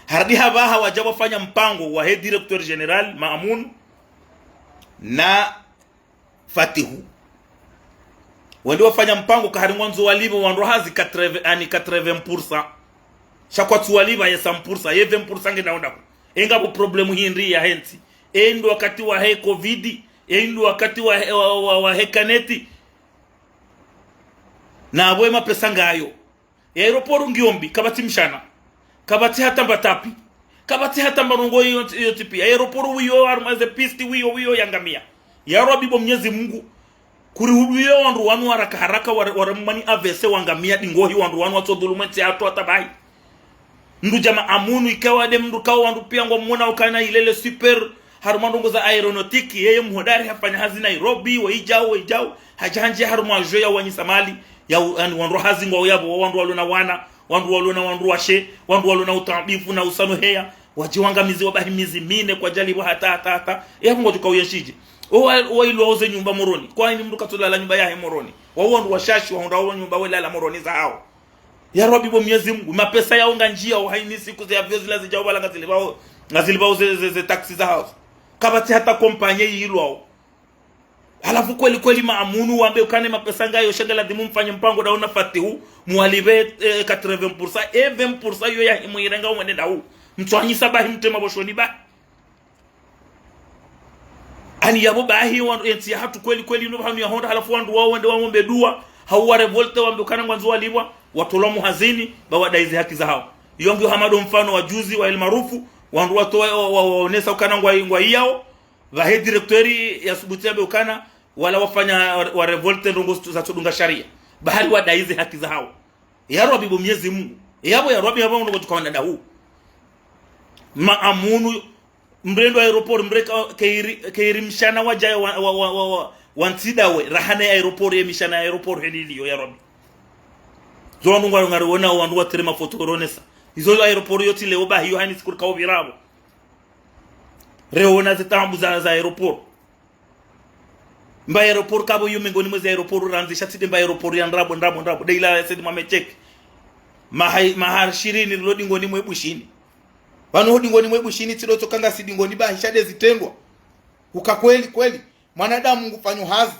Harudi hapvaha wadja wafanya mpango wahe directeur général Maamun na Fatihu. Wende wafanya mpango ka hari ngwandzo walipvwe wandru hazi quatre-vingts, ani quatre-vingts pour cent. Sha kwatsu walipva ye cent pour cent, ye vingt pour cent ngena ondaku. Engapvo problème hindri yahe ntsi. Endo wakati wahe covid, endo wakati wahe, wa, wa, wahe kaneti. Na apvo ye mapesa ngayo. Ye aéroport ngiyo mbi, kapvatsi mshana. Kapvatsi hata mba tapi. Kapvatsi hata mba ndrongoo iyo, iyo tipi. Aéroport wiyo, harumwa ze piste wiyo, wiyo yangamia. Ya Rabbi bo Mnyezi Mungu. Kuri huduye wandru wanu haraka haraka ware, ware mumani A V C wangamia dingohi wandru wanu watso dhulumu ye ntsi yahatru hata bahi. Mndru dja Maamunu ikawa nde mndru kawo wandru piya ngwamwona ukana ilele super, harumwa ndrongoo za aéronautique, yeye muhodari hafanya hazi Nairobi, wayidjao, wayidjao, hadja handje harumwa avion ya wanyisa mali, ya u-, ani wandru hazi ngwao yapvo, wandru walona wana, wandru walona wandru washe, wandru walona utaabifu na usanuheya, wadji wangamiziwa bahi mezi mine kwadjalipvwa hata, hata, hata, yapvo ngwadjo kauyenshidje. Owa, owa ilwao ze nyumba Moroni, kwani mndru katsu lala nyumba yahe Moroni. Wao wandru washashi, wahundra wao nyumba welala Moroni zahawo. Ya Rabbi bo Mnyezi Mungu, mapesa yawo ngandjiyao haini siku ze avion zila zidjao pvala ngazilipvao, ngazilipvao ze, ze, ze taxi zahawo. Kapvatsi hata compagnie yilwao. Halafu kweli kweli Maamunu wambe ukana ye mapesa ngayo sha ngeladhimu mfanye mpango ndawo na Fatihu, muwalipve, eh, quatre-vingts pour cent, e vingt pour cent iyo yahe muyirenga umwende ndawu. Mtswanyisa bahi mtrema pvoshoni bahi. Ani yapvo bahi wandru, ye ntsi yahatru kweli kweli inu pvahanu yahondra, halafu wandru wawo wende wawombe dua, hau wa révolté wambe ukana ngwandzo walipvwa, watolwa muhazini, ba wadai ze haki zahawo. Iyo ngiyo hama ndo mfano wa juzi wa El Maarufu, wandru watowa wa, wa, waonesa ukana ngwa, ngwayiyao, pvahe directeur yasubuti yambe ukana, wala wafanya wa, wa révolté ndrongoo zatsu, zatsudunga sharia. Bahari wadai ze haki zahawo. Ya Rabbi bo Mnyezi Mungu. Yapvo ya Rabbi yapvo ndo kutsuka wanadahu. Maamunu mrendo aéroport, mreka, keiri, keiri mshana wadjaya wa, wa, wa, wa, wa, wantsidawe, rahana ye aéroport, ye mishana ya aéroport heli iliyo, ya Rabbi. Zo wandru ngwalo ngari wona wandru watrema foto ronesa. Izo aéroport yotsi leo bahi yo haini siku rikao pvirapvo. Rewona ze taabu za, za aéroport. Mba aéroport kapvo iyo mengoni mwa ze aéroport randzisha tsi nde mba aéroport ya ndrabo, ndrabo, ndrabo. Nde ila ya Said Mohamed Cheikh. Maha, maha shirini rilo dingoni mwe Bushini. Pvanu ho dingoni mwe Bushini tsi ndo tsoka ngasi dingoni bahi sha nde zitrendwa. Uka kweli, kweli. Mwanadamu ngufanyo hazi.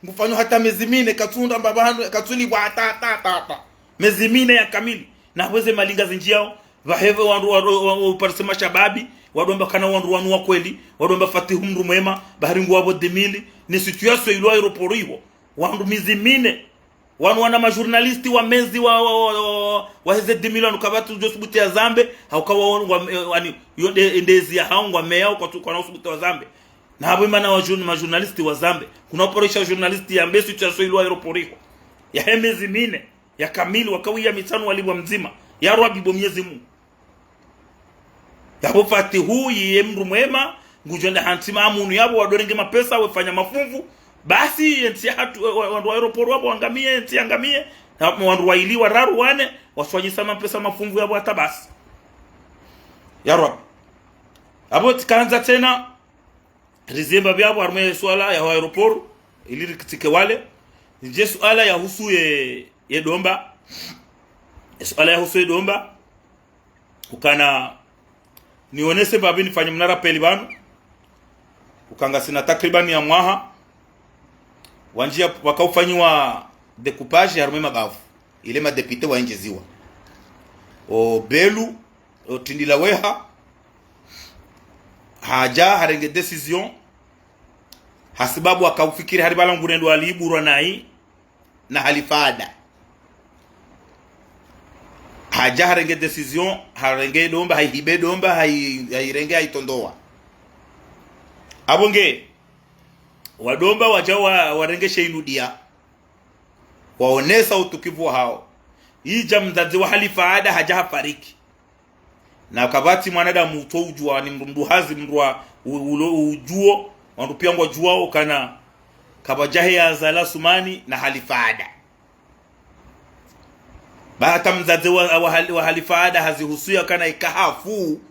Ngufanyo hata mezi mine, katsuhundra mbapvi hanu, katsulipvwa hata, hata, hata, hata. Mezi mine ya kamili. Na hweze malinga zindjiyao. Pvahepvo wandru wa, wa, wa, uparise mashababi. Wandru wamba ukana wandru wanu wa kweli. Wandru wamba Fatihu mndru mwema. Bahari nguwapvo dix mille. Ne situation ilwao aéroport iho. Wandru mezi mine. Wanu wana majournaliste wa mezi wa, wa, wa, wa, wa heze dix mille wanu kapvatsi udjo subuti ya zambe, hauka wa, wa, wa, ani, yo nde, nde ezi yahawo ngwameya, kwatsu, kwana usubuti wa zambe. Na hapvo imana wa jour-, majournaliste wa zambe. Kuna uparisha journaliste yambe situation ilwao aéroport iho. Yahe mezi mine, ya kamili, wakawiya mitsanu walipvwa mdzima. Ya Rabbi bo Mnyezi Mungu. Yapvo Fatihu, yiye mndru mwema, ngudjo nda hantsi Maamunu yapvo, wadorenge mapesa, wefanya mafumvu. Basi, ye ntsi yahatru, wa, wa, wandru wa aéroport wapvo wangamiye, ye ntsi yangamiye. Na wandru wayili, wararu, wane, waswanyisa mapesa mafumvu yapvo hata basi. Ya Rabbi. Apvo tsikandza tsena, rizemba pvapvo harumwa ye suala yaho aéroport, ili rikitsike wale. Ndje suala yahusu ye, ye Domba. Ye suala yahusu ye Domba. Ukana nionese mbapvi nifanye mna rappel pvanu. Uka ngasina takriban ya mwaha. Wandjiya wakaufanyiwa découpage harumwa ye mabavu. Ile madéputé waendjeziwa. O Belu, o Tindila Weha, hadja harenge décision, hasibabu hakaufikiri hari pvala ngurendwa aliburwa nayi, na Halifa Ada. Hadja harenge décision, harenge Domba, hayihibe Domba, hayi, hayirenge hayitondowa. Apvo nge, wa Domba wadja wa, warenge she inudiya. Waonesa utukivu wahawo. Idja mdzadze wa Halifa Ada hadja hafariki. Na kapvatsi mwanadamu utso udjuwa ni mndru, mndru hazi, mndru wa u-, ulo udjuwo, wandru piya ngwadjuwao ukana kapvadjahe ya Azali Asumani na Halifa Ada. Ba hata mdzadze wa, wa, Hal-, wa Halifa Ada hazihusuya ukana ika hafu,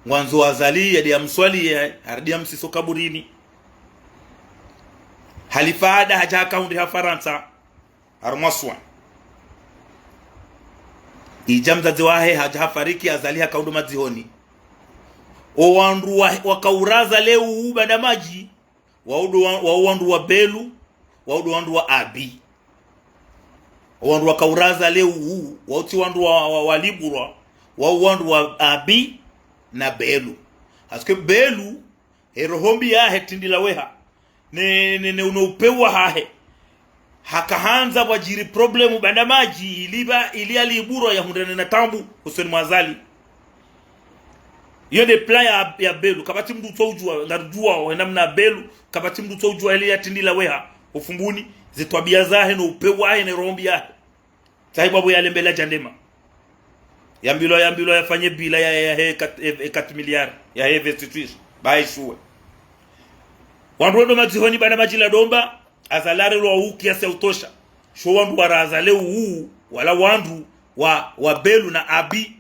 ngwandzo Azali yende yamswaliye, harudi yamsiso kaburini. Halifa Ada hadja haka hundri ha Farantsa, harumwa soins. Idja mdzadze wahe hadja hafariki, Azali haka hundru madzihoni. O wandru wa, waka uraza leo Banda Madji, wao ndo wa, wao wandru wa Belu, wao ndo wandru wa Abi. O wandru waka uraza leo, wao tsi wandru wa, wa, wa Liburwa, wao wandru wa Abi na Belu. Parce que Belu, he roho mbi yahe, tindi la weha, ne, ne, ne, ne upvewu wahahe, haka handza pvwadjiri problème Banda Madji, ili ba, ili ya Liburwa yahundrane na taabu hosoni mwa Azali. Iyo nde plan ya, ya Belu. Kapvatsi mndru utso udjuwa, ngarudjuwao he namna Belu, kapvatsi mndru utso udjuwa ile ya tindi la weha ho Fumbuni, ze twabiya zahe, no upvewu wahe, ne roho mbi yahe. Sahibu apvo yalembela djandema. Yambilwa, yambilwa yafanye bilan ya, ya, ya he quatre, eh, eh, quatre milliards, ya he investiture. Ba ishuwe. Wandru wendo madzihoni Banda Madji la Domba, Azali harelwa hu kiasi ya utosha. Sho wandru waraza leo hu, wala wandru wa, wa Belu na Abi.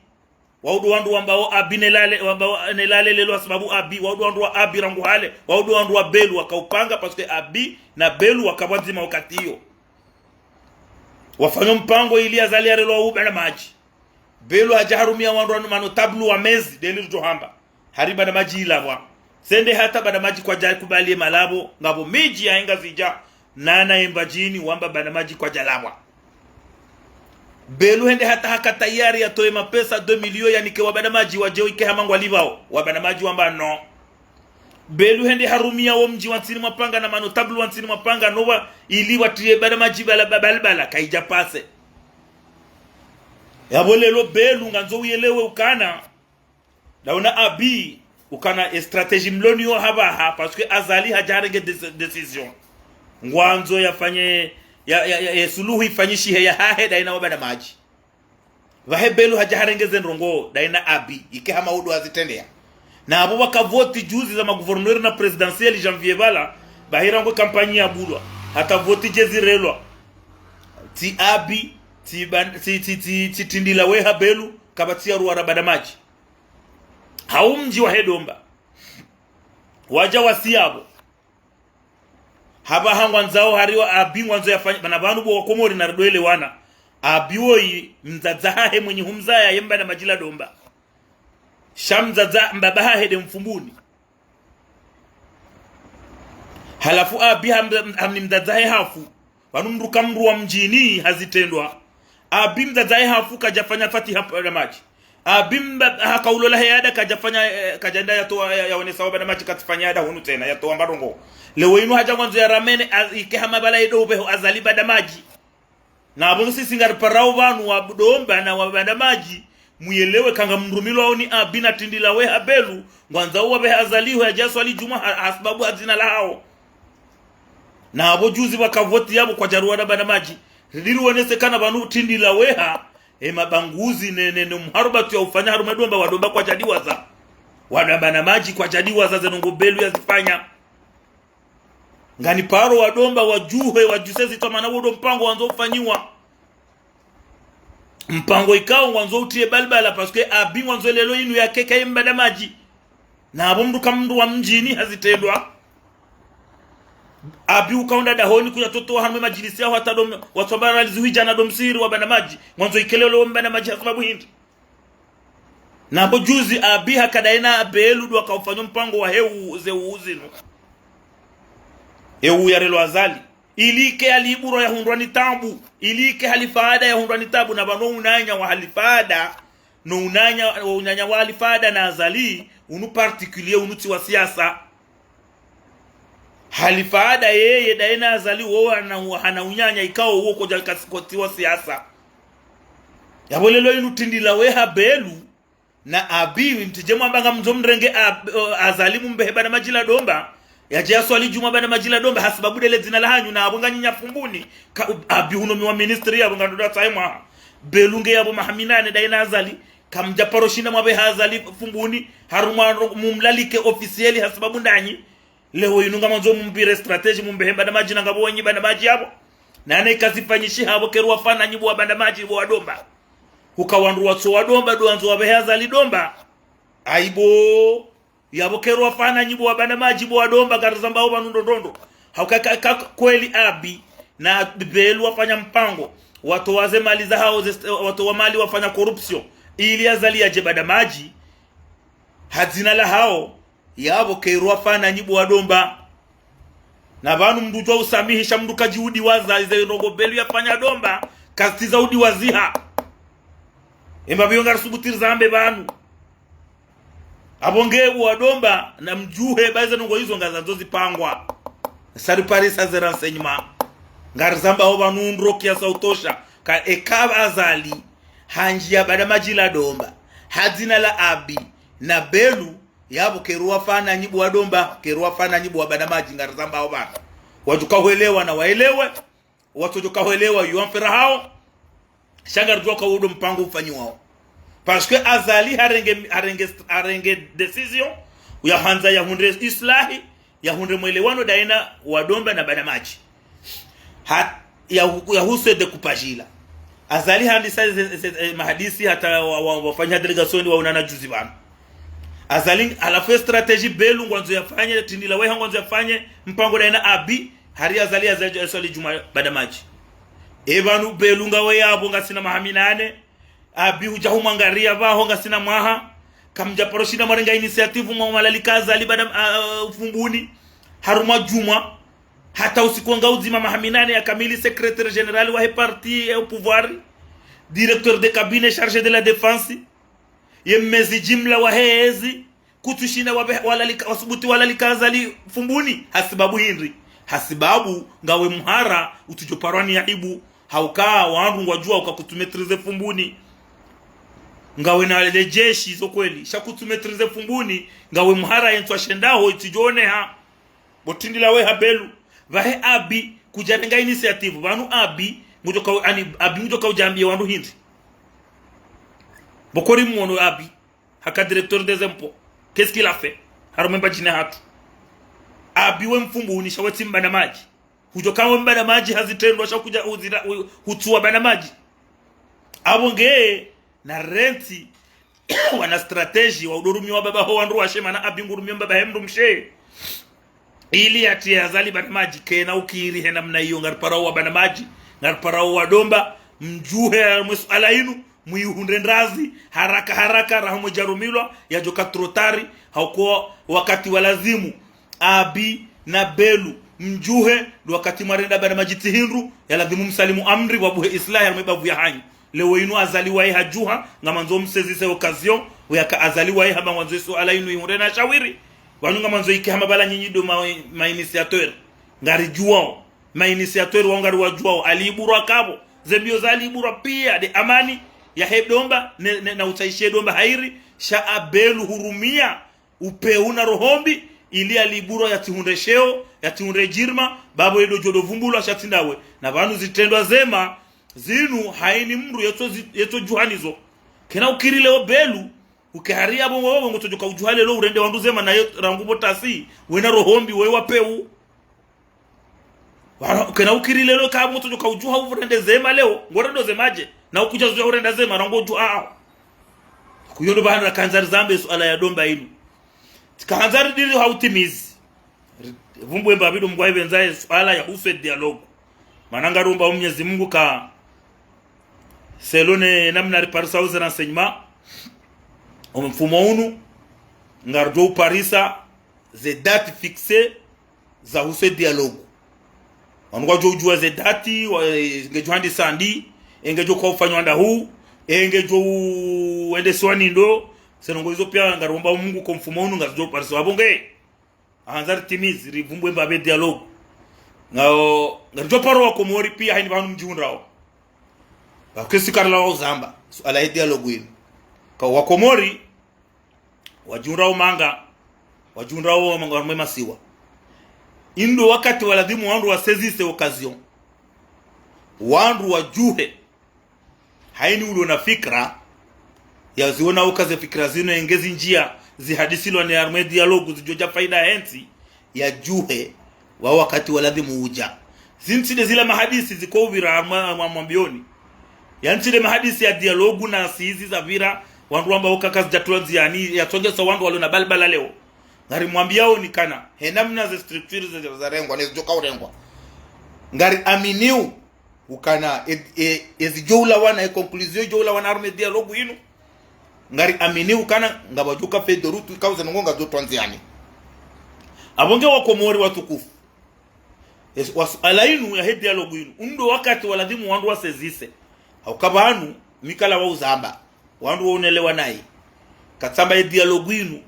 Wao ndo wandru wambao Abi nelale, wambao nelale lelo ha sababu Abi, wao ndo wandru wa Abi rangu hale, wao ndo wandru wa Belu waka upanga, parce que Abi na Belu waka pvwadzima wakati iyo. Wafanya mpango ili Azali harelwa hu Banda Madji. Belu hadja harumia wandru wanu, manotables wa mezi, ndeli ridjo hamba. Hari Banda Madji ilapvwa. Sende hata Banda Madji kwadja kubali ye malapvo, ngapvo midji ya he Ngazidja, nana ye Mbadjini, wamba Banda Madji kwadja lapvwa. Belu hende hata haka tayari yatowe mapesa deux millions yanike wa Banda Madji wadje wike hama ngwalipvao. Wa Banda Madji wamba non. Belu hende harumia wo mdji wa Ntsini Mwapanga na manotables wa Ntsini Mwapanga, no wa, ili watriye Banda Madji bala, ba-, balbala, kaidja passer. Yapvo lelo Belu ngandzo uyelewe ukana, ndaona Abi, ukana e stratégie mloniyo hapvaha, parce que Azali hadja harenge dé-, décision. Ngwandzo yafanye, ya, ya, ya, ya suluhu ifanyishihe yahahe, daina wa Banda Madji. Pvahe Belu hadja harenge ze ndrongoo, daina Abi, ike hama udo azitrendeya. Na apvo waka voti juzi za magouverneur na présidentielle janvier pvala, bahi rangu campagne ya bulwa, hata voti dje zirelwa. Tsi Abi, tsi Ban-, tsi, tsi, tsi, tsi tindi la weha Belu, kapvatsi ya ruwara Banda Madji. Hau mdji wa he Domba. Wadja wasi yapvo. Hapvaha ngwandzao hari wa Abi ngwandzo yafanye, bana pvanu bo wa Komori na ridwelewana. Abi woyi, mdzadze hahe mwenyi humzaya ye Mbanda Madji la Domba. Sha mdzadze mbaba hahe nde Mfumbuni. Halafu Abi ham-, hamni mdzadze hahe hafu. Pvanu mndru ka mndru wa mdjini hazitrendwa. Abi mdzadze hahe hafu kadjafanya fatiha Banda Madji. Abi mba-, haka ulola he ada kadjafanya, eh, kadjaenda yatowa, ya, yaonesa wa Banda Madji katsifanya ada hunu tsena, yatowa mbarongo. Leo inu hadja ngwandzo ya ramene, a-, ike hama pvala yedo ubeho Azali Banda Madji. Na apvo sisi ngariparao pvanu wa Domba na wa Banda Madji, muyelewe kanga mrumilwao ni Abi na tindi la weha Belu, ngwandzao wabehe Azali ho yadje yaswali djumwa ha, ha sababu ha dzina lahao. Na apvo juzi waka voti yapvo kwadja ruwara Banda Madji. Ridi ruonese kana pvanu tindi la weha, e mabanguzi ne, ne, ne mharubatu ya ufanya harumwa Domba, wa Domba kwadja diwaza. Wa Banda Madji kwadja diwaza ze ndrongoo Belu yazifanya. Ngani paro wa Domba wadjuhe, wadjuse zitwa mana wo ndo mpango wandzo ufanyiwa. Mpango ikao ngwandzo utriye balbala, parce que Abi ngwandzo lelo inu yakeke ye Mbanda Madji. Na apvo mndru ka mndru wa mdjini hazitrendwa. Abi ukaunda dahoni kuya totowa harumwa madjilisi yaho hata dom-, watswamba ralizi hwijana ndo msihiri wa Banda Madji. Ngwandzo ikelelo Mbanda Madji ha sababu hindri. Na apvo juzi Abi haka daina Belu ndo waka ufanya mpango wa he u-, ze u-, zinu. He u yarelwa Azali. Ili ike ya Liburwa yahundrwa ni taabu. Ili ike Halifa Ada yahundrwa ni taabu. Na pvanu unanya wa Halifa Ada, no unanya, unanya wa Halifa Ada na Azali, unu particulier, unu tsi wa siasa. Halifa Ada yeye, daye na Azali wo wana, hana unyanya ikao wo kodja kasi kotsi wa siasa. Yapvo lelo inu tindi la weha Belu, na Abi, mtsidje mwamba ngamndzo mrenge Ab-, eh, Azali mumbehe Banda Madji la Domba, yadje yaswali djumwa Banda Madji la Domba, ha sababu ndele dzina lahanyu, na apvo nganyi nya Fumbuni, ka, Abi hunomiwa ministri yapvo ngandro da tsahe mwaha. Belu nge yapvo maha minane daye na Azali, Kamdja paro shinda mwapveha Azali Fumbuni, harumwa ro-, mumlalike officiel hasibabu ndanyi. Leo inu ngamwandzo mumpvire stratégie, mumbehe Mbanda Madji na ngapvo wanyi Mbanda Madji yapvo. Nane kazifanyishiha pvo, keri wafanya nyi bo wa Mbanda Madji, bo wa Domba. Huka wandru watso wa Domba, ndo wandzo wapvehe Azali Domba. Aibu. Yapvo keri wafanya nyi bo wa Mbanda Madji, bo wa Domba, ngarizambao pvanu ndrongoo. Hauka ka, ka, kweli Abi na Belu wafanya mpango, watowa ze mali zahao, ze, watowa mali, wafanya corruption, ili Azali yadje Mbanda Madji, ha dzina lahao. Yapvo keri wafanya nyi bo wa Domba. Na pvanu mndru udjua usamihisha mndru kadjiudiwa za, ze ndrongoo Belu yafanya Domba, kazitsi za udiwa ziha. Emba pviyo ngarisubutu rizambe pvanu. Apvo nge bo wa Domba, namdjuhe, ba ze ndrongoo izo ngazandzo zipangwa. Sariparisa ze renseignements. Ngarizambao pvanu ndro kiasi sha utosha. Ka eka Azali handjia Mbanda Madji la Domba, ha dzina la Abi na Belu, yapvo keri wafanya nyi bo wa Domba, keri wafanya nyi bo wa Mbanda Madji, ngarizambao pvanu. Wadjo ka hwelewa na waelewe, watsodjo ka hwelewa yo mfera hao. Sha ngaridjuao ka uwo ndo mpango ufanyiwao. Parce que Azali harenge, harenge, harenge décision, yahandza yahundre islahi, yahundre mwelewano baina wa Domba na Mbanda Madji. Ha, ya, yahusu découpage ila. Azali handisa ze, ze, ze, mahadisi hata wa, wa, wafanya délégation waonana juzi pvanu. Azali, halafu stratégie Belu ngwandzo yafanye, Tindila weha ngwandzo yafanye mpango baina Abi, hari Azali, Azali, Azali djuma Mbanda Madji. E pvanu Belu ngawe yapvo ngasina maha minane, Abi hudja humwangaria pvaho ngasina mwaha. Kamdja paro shinda mwarenga initiative mwa, mwalalika Azali Mbanda, ah, Fumbuni, harumwa djumwa. Hata usiku wa ngaudzima maha minane ya kamili, secrétaire général wahe parti au pouvoir, directeur de cabinet chargé de la défense, ye mmezi jimla wahe ezi, kutsushinda wabe-, walalika, wasubutu walalika Azali Fumbuni. Hasibabu hindri? Hasibabu ngawe mhara, utsudjo parwa ni aibu. Hauka wandru ngwadjuao uka kutsu maîtriser Fumbuni. Ngawe na le jeshi zo kweli, sha kutsu maîtriser Fumbuni, ngawe mhara, ye ntswa shendaho itsidjo oneha. Bo Tindila weha Belu, pvahe Abi kudjarenga initiative, pvanu Abi ngudjo ka, ani, Abi ngudjo ka udjambie wandru hindri? Bo kori mwono Abi, haka directeur des impôts, qu'est-ce qu'il a fait harumwa Mbadjini hatru? Abi we Mfumbuni sha we tsi Mbanda Madji. Hudjo ka we Mbanda Madji ha zitrendwa sha kudja uzira, u-, hutsuwa Mbanda Madji. Apvo nge na rentsi wana stratégie wa udorumiwa mbaba ho wandru washe, mana Abi ngurumio mbaba he mndru mshe. Ili yatrie Azali Mbanda Madji, kena ukiri he namna iyo. Ngariparao wa Mbanda Madji, ngariparao wa Domba, mdjuhe mwe suala inu, mwihundre ndrazi, haraka haraka, raha mwedjarumilwa, yadjoka trop tard, hauka wakati wa lazimu. Abi na Belu, mdjuhe, ndo wakati mwarenda Mbanda Madji tsi hindru, ya lazimu msalimu amri, wabuhe islahi harumwa bavu ya hanyu. Leo inu Azali waye hadjuha, ngamwandzo msaisir occasion, uyaka Azali waye hamba ngwandzo isuala inu ihundre na shawiri. Pvanu ngamwandzo ike hama pvala nyinyi ndo ma, ma initiateur. Ngaridjuwao. Ma initiateur wao ngariwadjuwao. Ali Ibura kapvo. Ze mbio za Ali Ibura pia nde amani yahe Domba, ne, ne, na utsaishe Domba hairi, sha Abelu hurumia upvewu na roho mbi, ili Ali Ibura yatsihundre sheo, yatsihundre jirma, bapvo ye ndo djo ndo vumbulwa sha tsi ndawe. Na pvanu zitrendwa zema, zinu haini mndru yetso zi-, yetso djuha nizo. Kena ukiri leo Belu, uke hari ya bongo bongo, tsodjoka udjuha leo urende wandru zema na yo rangu pvo tasi, wena roho mbi, we wa pvewu. Wala, kena ukiri leo ka mndru tsodjoka udjuha urende zema leo, ngorendo zema dje, na ukudja zuya urenda zema, rangu udjuha aho. Kuyo ndo bahana kahandza rizambe suala ya Domba inu. Tsikahandza ridiri ha utimizi. Ri-, vumbwe mbapvi ndo mngwa ipvendza ye suala yahusu dialogue. Mana ngaromba Mwenyezi Mungu ka selon ye namna riparisa uze renseignement, omfumo unu, ngaridjo uparisa ze date fixé zahusu dialogue. Wanu kwadjo udjuwa ze date, wa, e, ngedjo handisa ndi, e ngedjo kwa ufanywa ndahu, e ngedjo u-, endeswa ni ndo, ze ndrongoo izo pia ngaromba Mungu ko mfumo unu ngaridjo uparisa. Apvo nge ahandza ritimizi, rivumbwe mbapvi dialogue. Ngao, ngaridjo paro wa Komori pia haini pvanu mdjihundrao. Wakesi karila wa uzamba, suala ye dialogue inu. Ka wa Komori, wadjihundrao manga, wadjihundrao manga harumwa masiwa. Inu ndo wakati wa lazimu wandru wasaisir occasion. Wandru wadjuhe. Haini ulo na fikira, yaziona uka ze fikira zinu enge zindjia zihadisilwa ne harumwa ye dialogue zidjodja faida ye ntsi, yadjuhe wa wakati wa ladhimu udja. Zinu tsi nde zila mahadisi ziko upvira harumwa, harumwa mbioni. Yanu tsi nde mahadisi ya dialogue na sizi zapvira, wandru wamba uka kazidjatulwa ndziani, yatsongesa wandru walo na balbala leo. Ngarimwambiao ni ukana, he namna ze structures za, zarengwa, ne zidjoka urengwa. Ngariaminiu ukana, e, e, ezidjo ulawana, e conclusion idjo ulawana harumwa ye dialogue inu. Ngariaminiu ukana, ngapvadjoka feuille de route, ikao ze ndrongoo ngazidjotwa ndziani. Apvo nge wa Komori watukufu. Ezi, wa suala inu yahe dialogue inu. Unu ndo wakati wa ladhimu wandru wasezise. Hauka pvanu, mi kala wa uzamba. Wandru waunelewa nayi. Katsamba ye dialogue inu.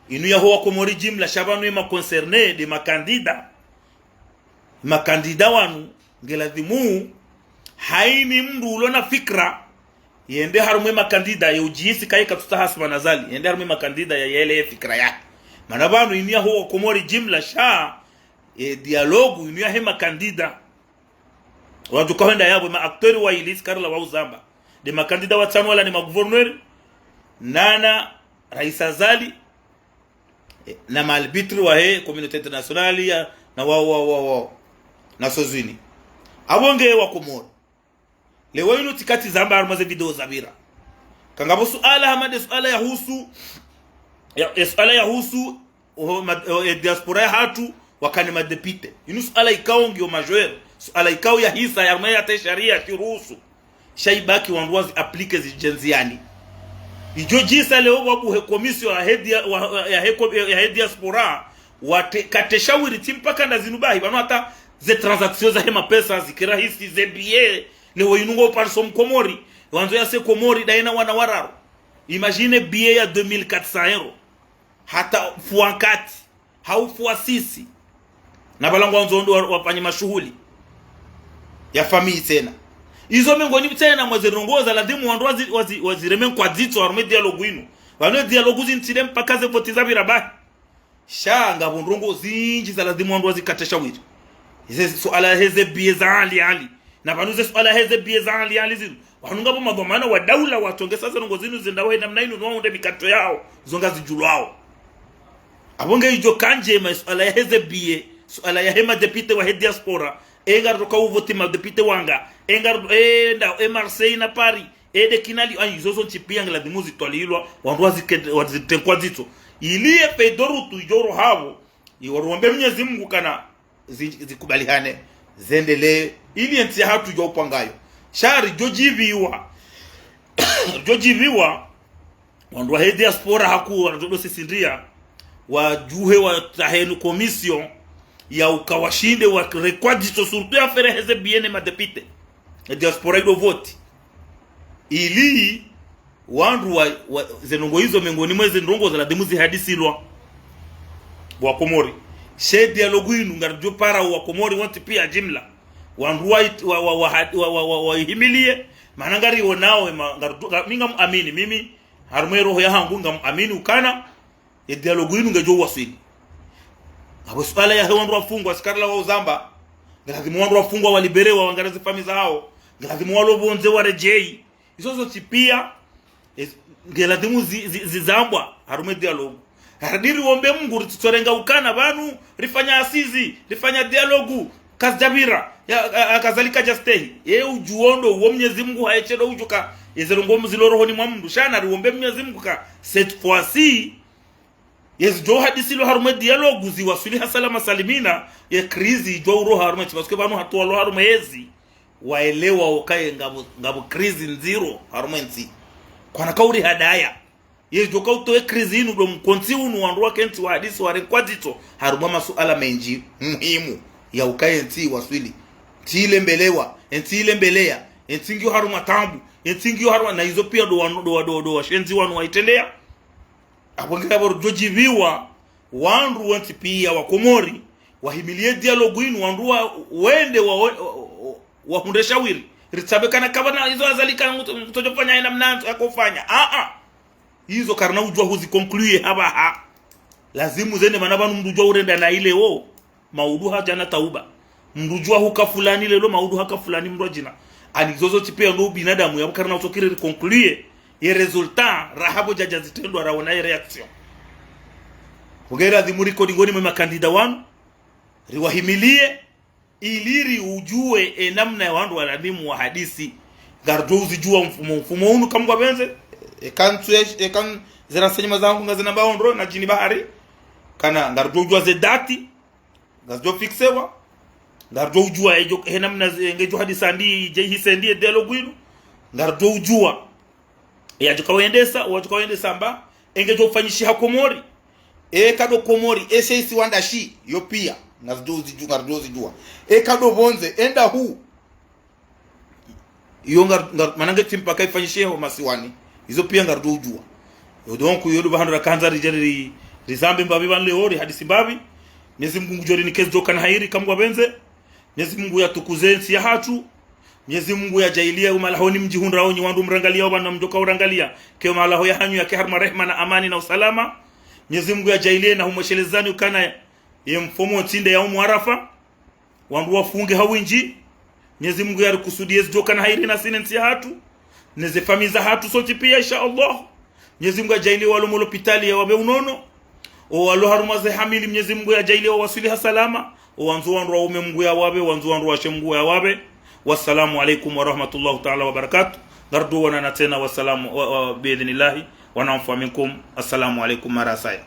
Inu yaho wa Komori jimla sha pvanu ye ma concernés nde ma candidats. Ma candidats wanu, nge ladhimu, haina mndru ulo na fikira, yende harumwa ye ma candidats, ye udjihisi kaye katsuta hasima na Azali, yende harumwa ye ma candidats ya yele ye fikira yahe. Mana pvanu inu yaho wa Komori jimla sha, ye dialogue inu yahe ma candidats. Wadjuka hwenda yapvo ma acteurs wa ili sikarila wa uzamba. Nde ma candidats watsanu wala ne ma gouverneurs, nana Rais Azali, eh, na ma arbitres wahe communauté internationale ya, na wa, wa, wa, wa, Nations Unies. Apvo nge wa Komori. Leo inu tsikatsi zamba harumwa ze video zapvira. Kangapvo suala hama nde suala yahusu, ya, e suala yahusu, o, ma, o, e diaspora yahatru, wakane ma députés. Inu suala ikao ngiyo majeur, suala ikao yahisa, harumwa ye hata sharia shiruhusu. Sha ibaki wandru wazi appliquer zidje ndziani. Idjo djisa leo wabuhe commission yahe dia, wa, yahe ko, yahe diaspora, wate, kate shawiri tsi mpaka nda zinu bahi, pvanu hata ze transactions zahe mapesa, zikirahisi, ze billets, leo inu ngo pariso Mkomori, wandzo yase Komori, ndaye na wana wararu. Imagine billet ya deux mille quatre cents euros. Hata fois quatre, hau fois six. Na pvala ngwandzo wandru wa, wafanye mashuhuli ya famille tsena. Izo mengoni tsena mwa ze ndrongoo za ladhimu wandru wazi, wazi, wazireme nkwadzitso harumwa ye dialogue inu. Pvanu ye dialogue zinu tsi nde mpaka ze voti zapvira bahi. Sha ngapvo ndrongoo zindji za ladhimu wandru wazikate shawiri. Ze suala heze billets za Ali Ali. Na pvanu ze suala heze billets za Ali Ali zinu. Wanu ngapvo madhwamana wa daula watsongesa ze ndrongoo zinu zendao he namna inu no waunde mikatso yao. Zo ngazidjulwao. Apvo nge idjo kandjema suala yaheze billets, suala yahe ma députés wahe diaspora. E ngaridjoka uvoti ma députés wanga. E ngari, e nda, e Marseille na Paris. E nde kina Lyon, ayi, izo zontsi pia nge ladhimu zitwalilwa, wandru wazike, wazitengwa zitso. Ili ye feuille de route idjo roha pvo, iwariombe Mnyezi Mungu ukana zi, zikubalihane, zendelee, ili ye ntsi yahatru idjo upvangayo. Sha ridjo djipviwa. Ridjo djipviwa, wandru wahe diaspora hakuu, wandru ndo sisi ndia, wadjuhe watsahe inu commission, ya uka washinde warekwa zitso surtout ye affaire heze billets ne ma députés. E diaspora ido voti. Ili wandru wa, wa, ze ndrongoo izo mengoni mwa ze ndrongoo za ladhimu zihadisilwa. Wa Komori. She dialogue inu ngaridjo para wa Komori wontsi pia jimla. Wandru wa, wa, wa, wa, wa, wa, wa, waihimilie. Mana ngarionao, ema, ngaridjo, nga, mi ngamuamini, mimi, harumwa ye roho yahangu ngamuamini ukana, ye dialogue inu ngedjo waswili. Ngapvo suala yahe wandru wafungwa, sikarila wa uzamba. Nge ladhimu wandru wafungwa walibérewa, wangare ze famille zahao. Nge ladhimu walo pvondze waredjeyi. Izo zontsi pia, e, nge ladhimu zi, zi, zizambwa, harumwa ye dialogue. Harudi riombe Mungu ritsitsorenga ukana pvanu, rifanya assises, rifanya dialogue, kazidjapvira, ya, a, a, kazalika djastehi. Ye udjuo ndo uwo Mnyezi Mungu haye she ndo udjuka, ye ze ndrongoo zilo rohoni mwa mndru. Sha nariombe Mnyezi Mungu ka, cette fois-ci, yezidjo hadisilwa harumwa ye dialogue ziwaswili ha salama salimina, ye crise idjo uroha harumwa ye ntsi, parce que pvanu hatru walo harumwa yezi, waelewa ukaye ngapvo, ngapvo crise ndziro harumwa ye ntsi. Kwana kauri hadaya. Yezidjo kautowe crise inu ndo mkontsi unu wandru wakentsi wahadisi warenkwa zitso, harumwa masuala mendji muhimu, ya ukaye ntsi waswili. Ntsi ilembelewa, e ntsi ilembeleya, e ntsi ngiyo harumwa taabu, e ntsi ngiyo harumwa, na izo pia ndo wanu, ndo wa, ndo, ndo washenzi wanu waitrendeya. Apvo nge yapvo ridjo djipviwa, wandru wontsi pia wa Komori, wahimilie dialogue inu, wandru wa, wende wa, wa, wa, wahundre shawiri. Ritsabe kana kapvana izo Azali kana nguto, ngutsodjo fanya ye namna yakofanya. A, a. Izo karina udjuwa huzi conclure hapvaha. Ladhimu zende mana pvanu mndru udjuwa urenda na ile wo. Maudu hadja na tauba. Mndru udjuwa huka fulani leo, maudu haka fulani mndru adjina. Ani izo zontsi pia ndo ubinadamu yapvo karina utsokiri ri conclure. Ye résultat, raha pvo djadja zitrendwa raona ye réaction. Pvo nge lazimu rikodi ngoni mwe makandida wanu, riwahimilie, ili riudjuwe ye namna ya wandru waladhimu wahadisi. Ngaridjo uzidjuwa mfumo, mfumo unu kamwe ngwapvendze. Eka ntsu ye, eka n-, ze renseignements zangu ngazina mbaondro na djini bahari. Kana ngaridjo udjuwa ze dati ngazidjo fixewa. Ngaridjo udjuwa edjo, he namna ze, ngedjo hadisa ndi, dje hise ndi ye dialogue inu. Ngaridjo udjuwa yadjo kawendesa, wadjo kawendesa mba, engedjo ufanyishiha Komori. Eka ndo Komori, eshe isiwa ndashi, yo piya. Ngazidjo uzidju-, ngaridjo uzidjuwa. Eka ndo pvondze, enda hu. Iyo ngar-, ngar-, mana nge tsi mpaka ifanyishihe ho masiwani. Izo piya ngaridjo udjuwa. Yo donc, iyo ndo pvahanu rakandza ridje ri-, rizambe mbapvi pvanu leo, rihadisi mbapvi. Mwenyezi Mungu ngudjo rinike zidjo kana hairi, kamwe ngwapvendze. Mwenyezi Mungu yatukuze ntsi yahatru. Mwenyezi Mungu yadjaaliye umalahoni mdjihundrao nyi wandru mrangaliya, opvanu mdjo kaurangaliya. Ke umalaho yahanyu yake harumwa rehema na amani na usalama. Mwenyezi Mungu yadjaaliye na humweshelezani ukana ye mfumo ntsinde ya umu Arafa. Wandru wafunge ha windji. Mwenyezi Mungu yarikusudiye zidjo kana hairi nasi ne ntsi yahatru. Ne ze famiyi zahatru sontsi piya, insha Allah. Mwenyezi Mungu yadjaaliye walo mo lopitali yawapve unono. O walo harumwa ze hamili, Mwenyezi Mungu yadjaaliye wawaswili ha salama. O wandzo wandru waume Mungu yawapve, wandzo wandru washe Mungu yawapve. Wassalamu alaikum warahmatullahi taala wabarakatuh. Ngaridjo wonana tsena, wassalamu, wa, wa, biidhnillahi. Wa nafaa minkum. Assalamu alaikum marasaya.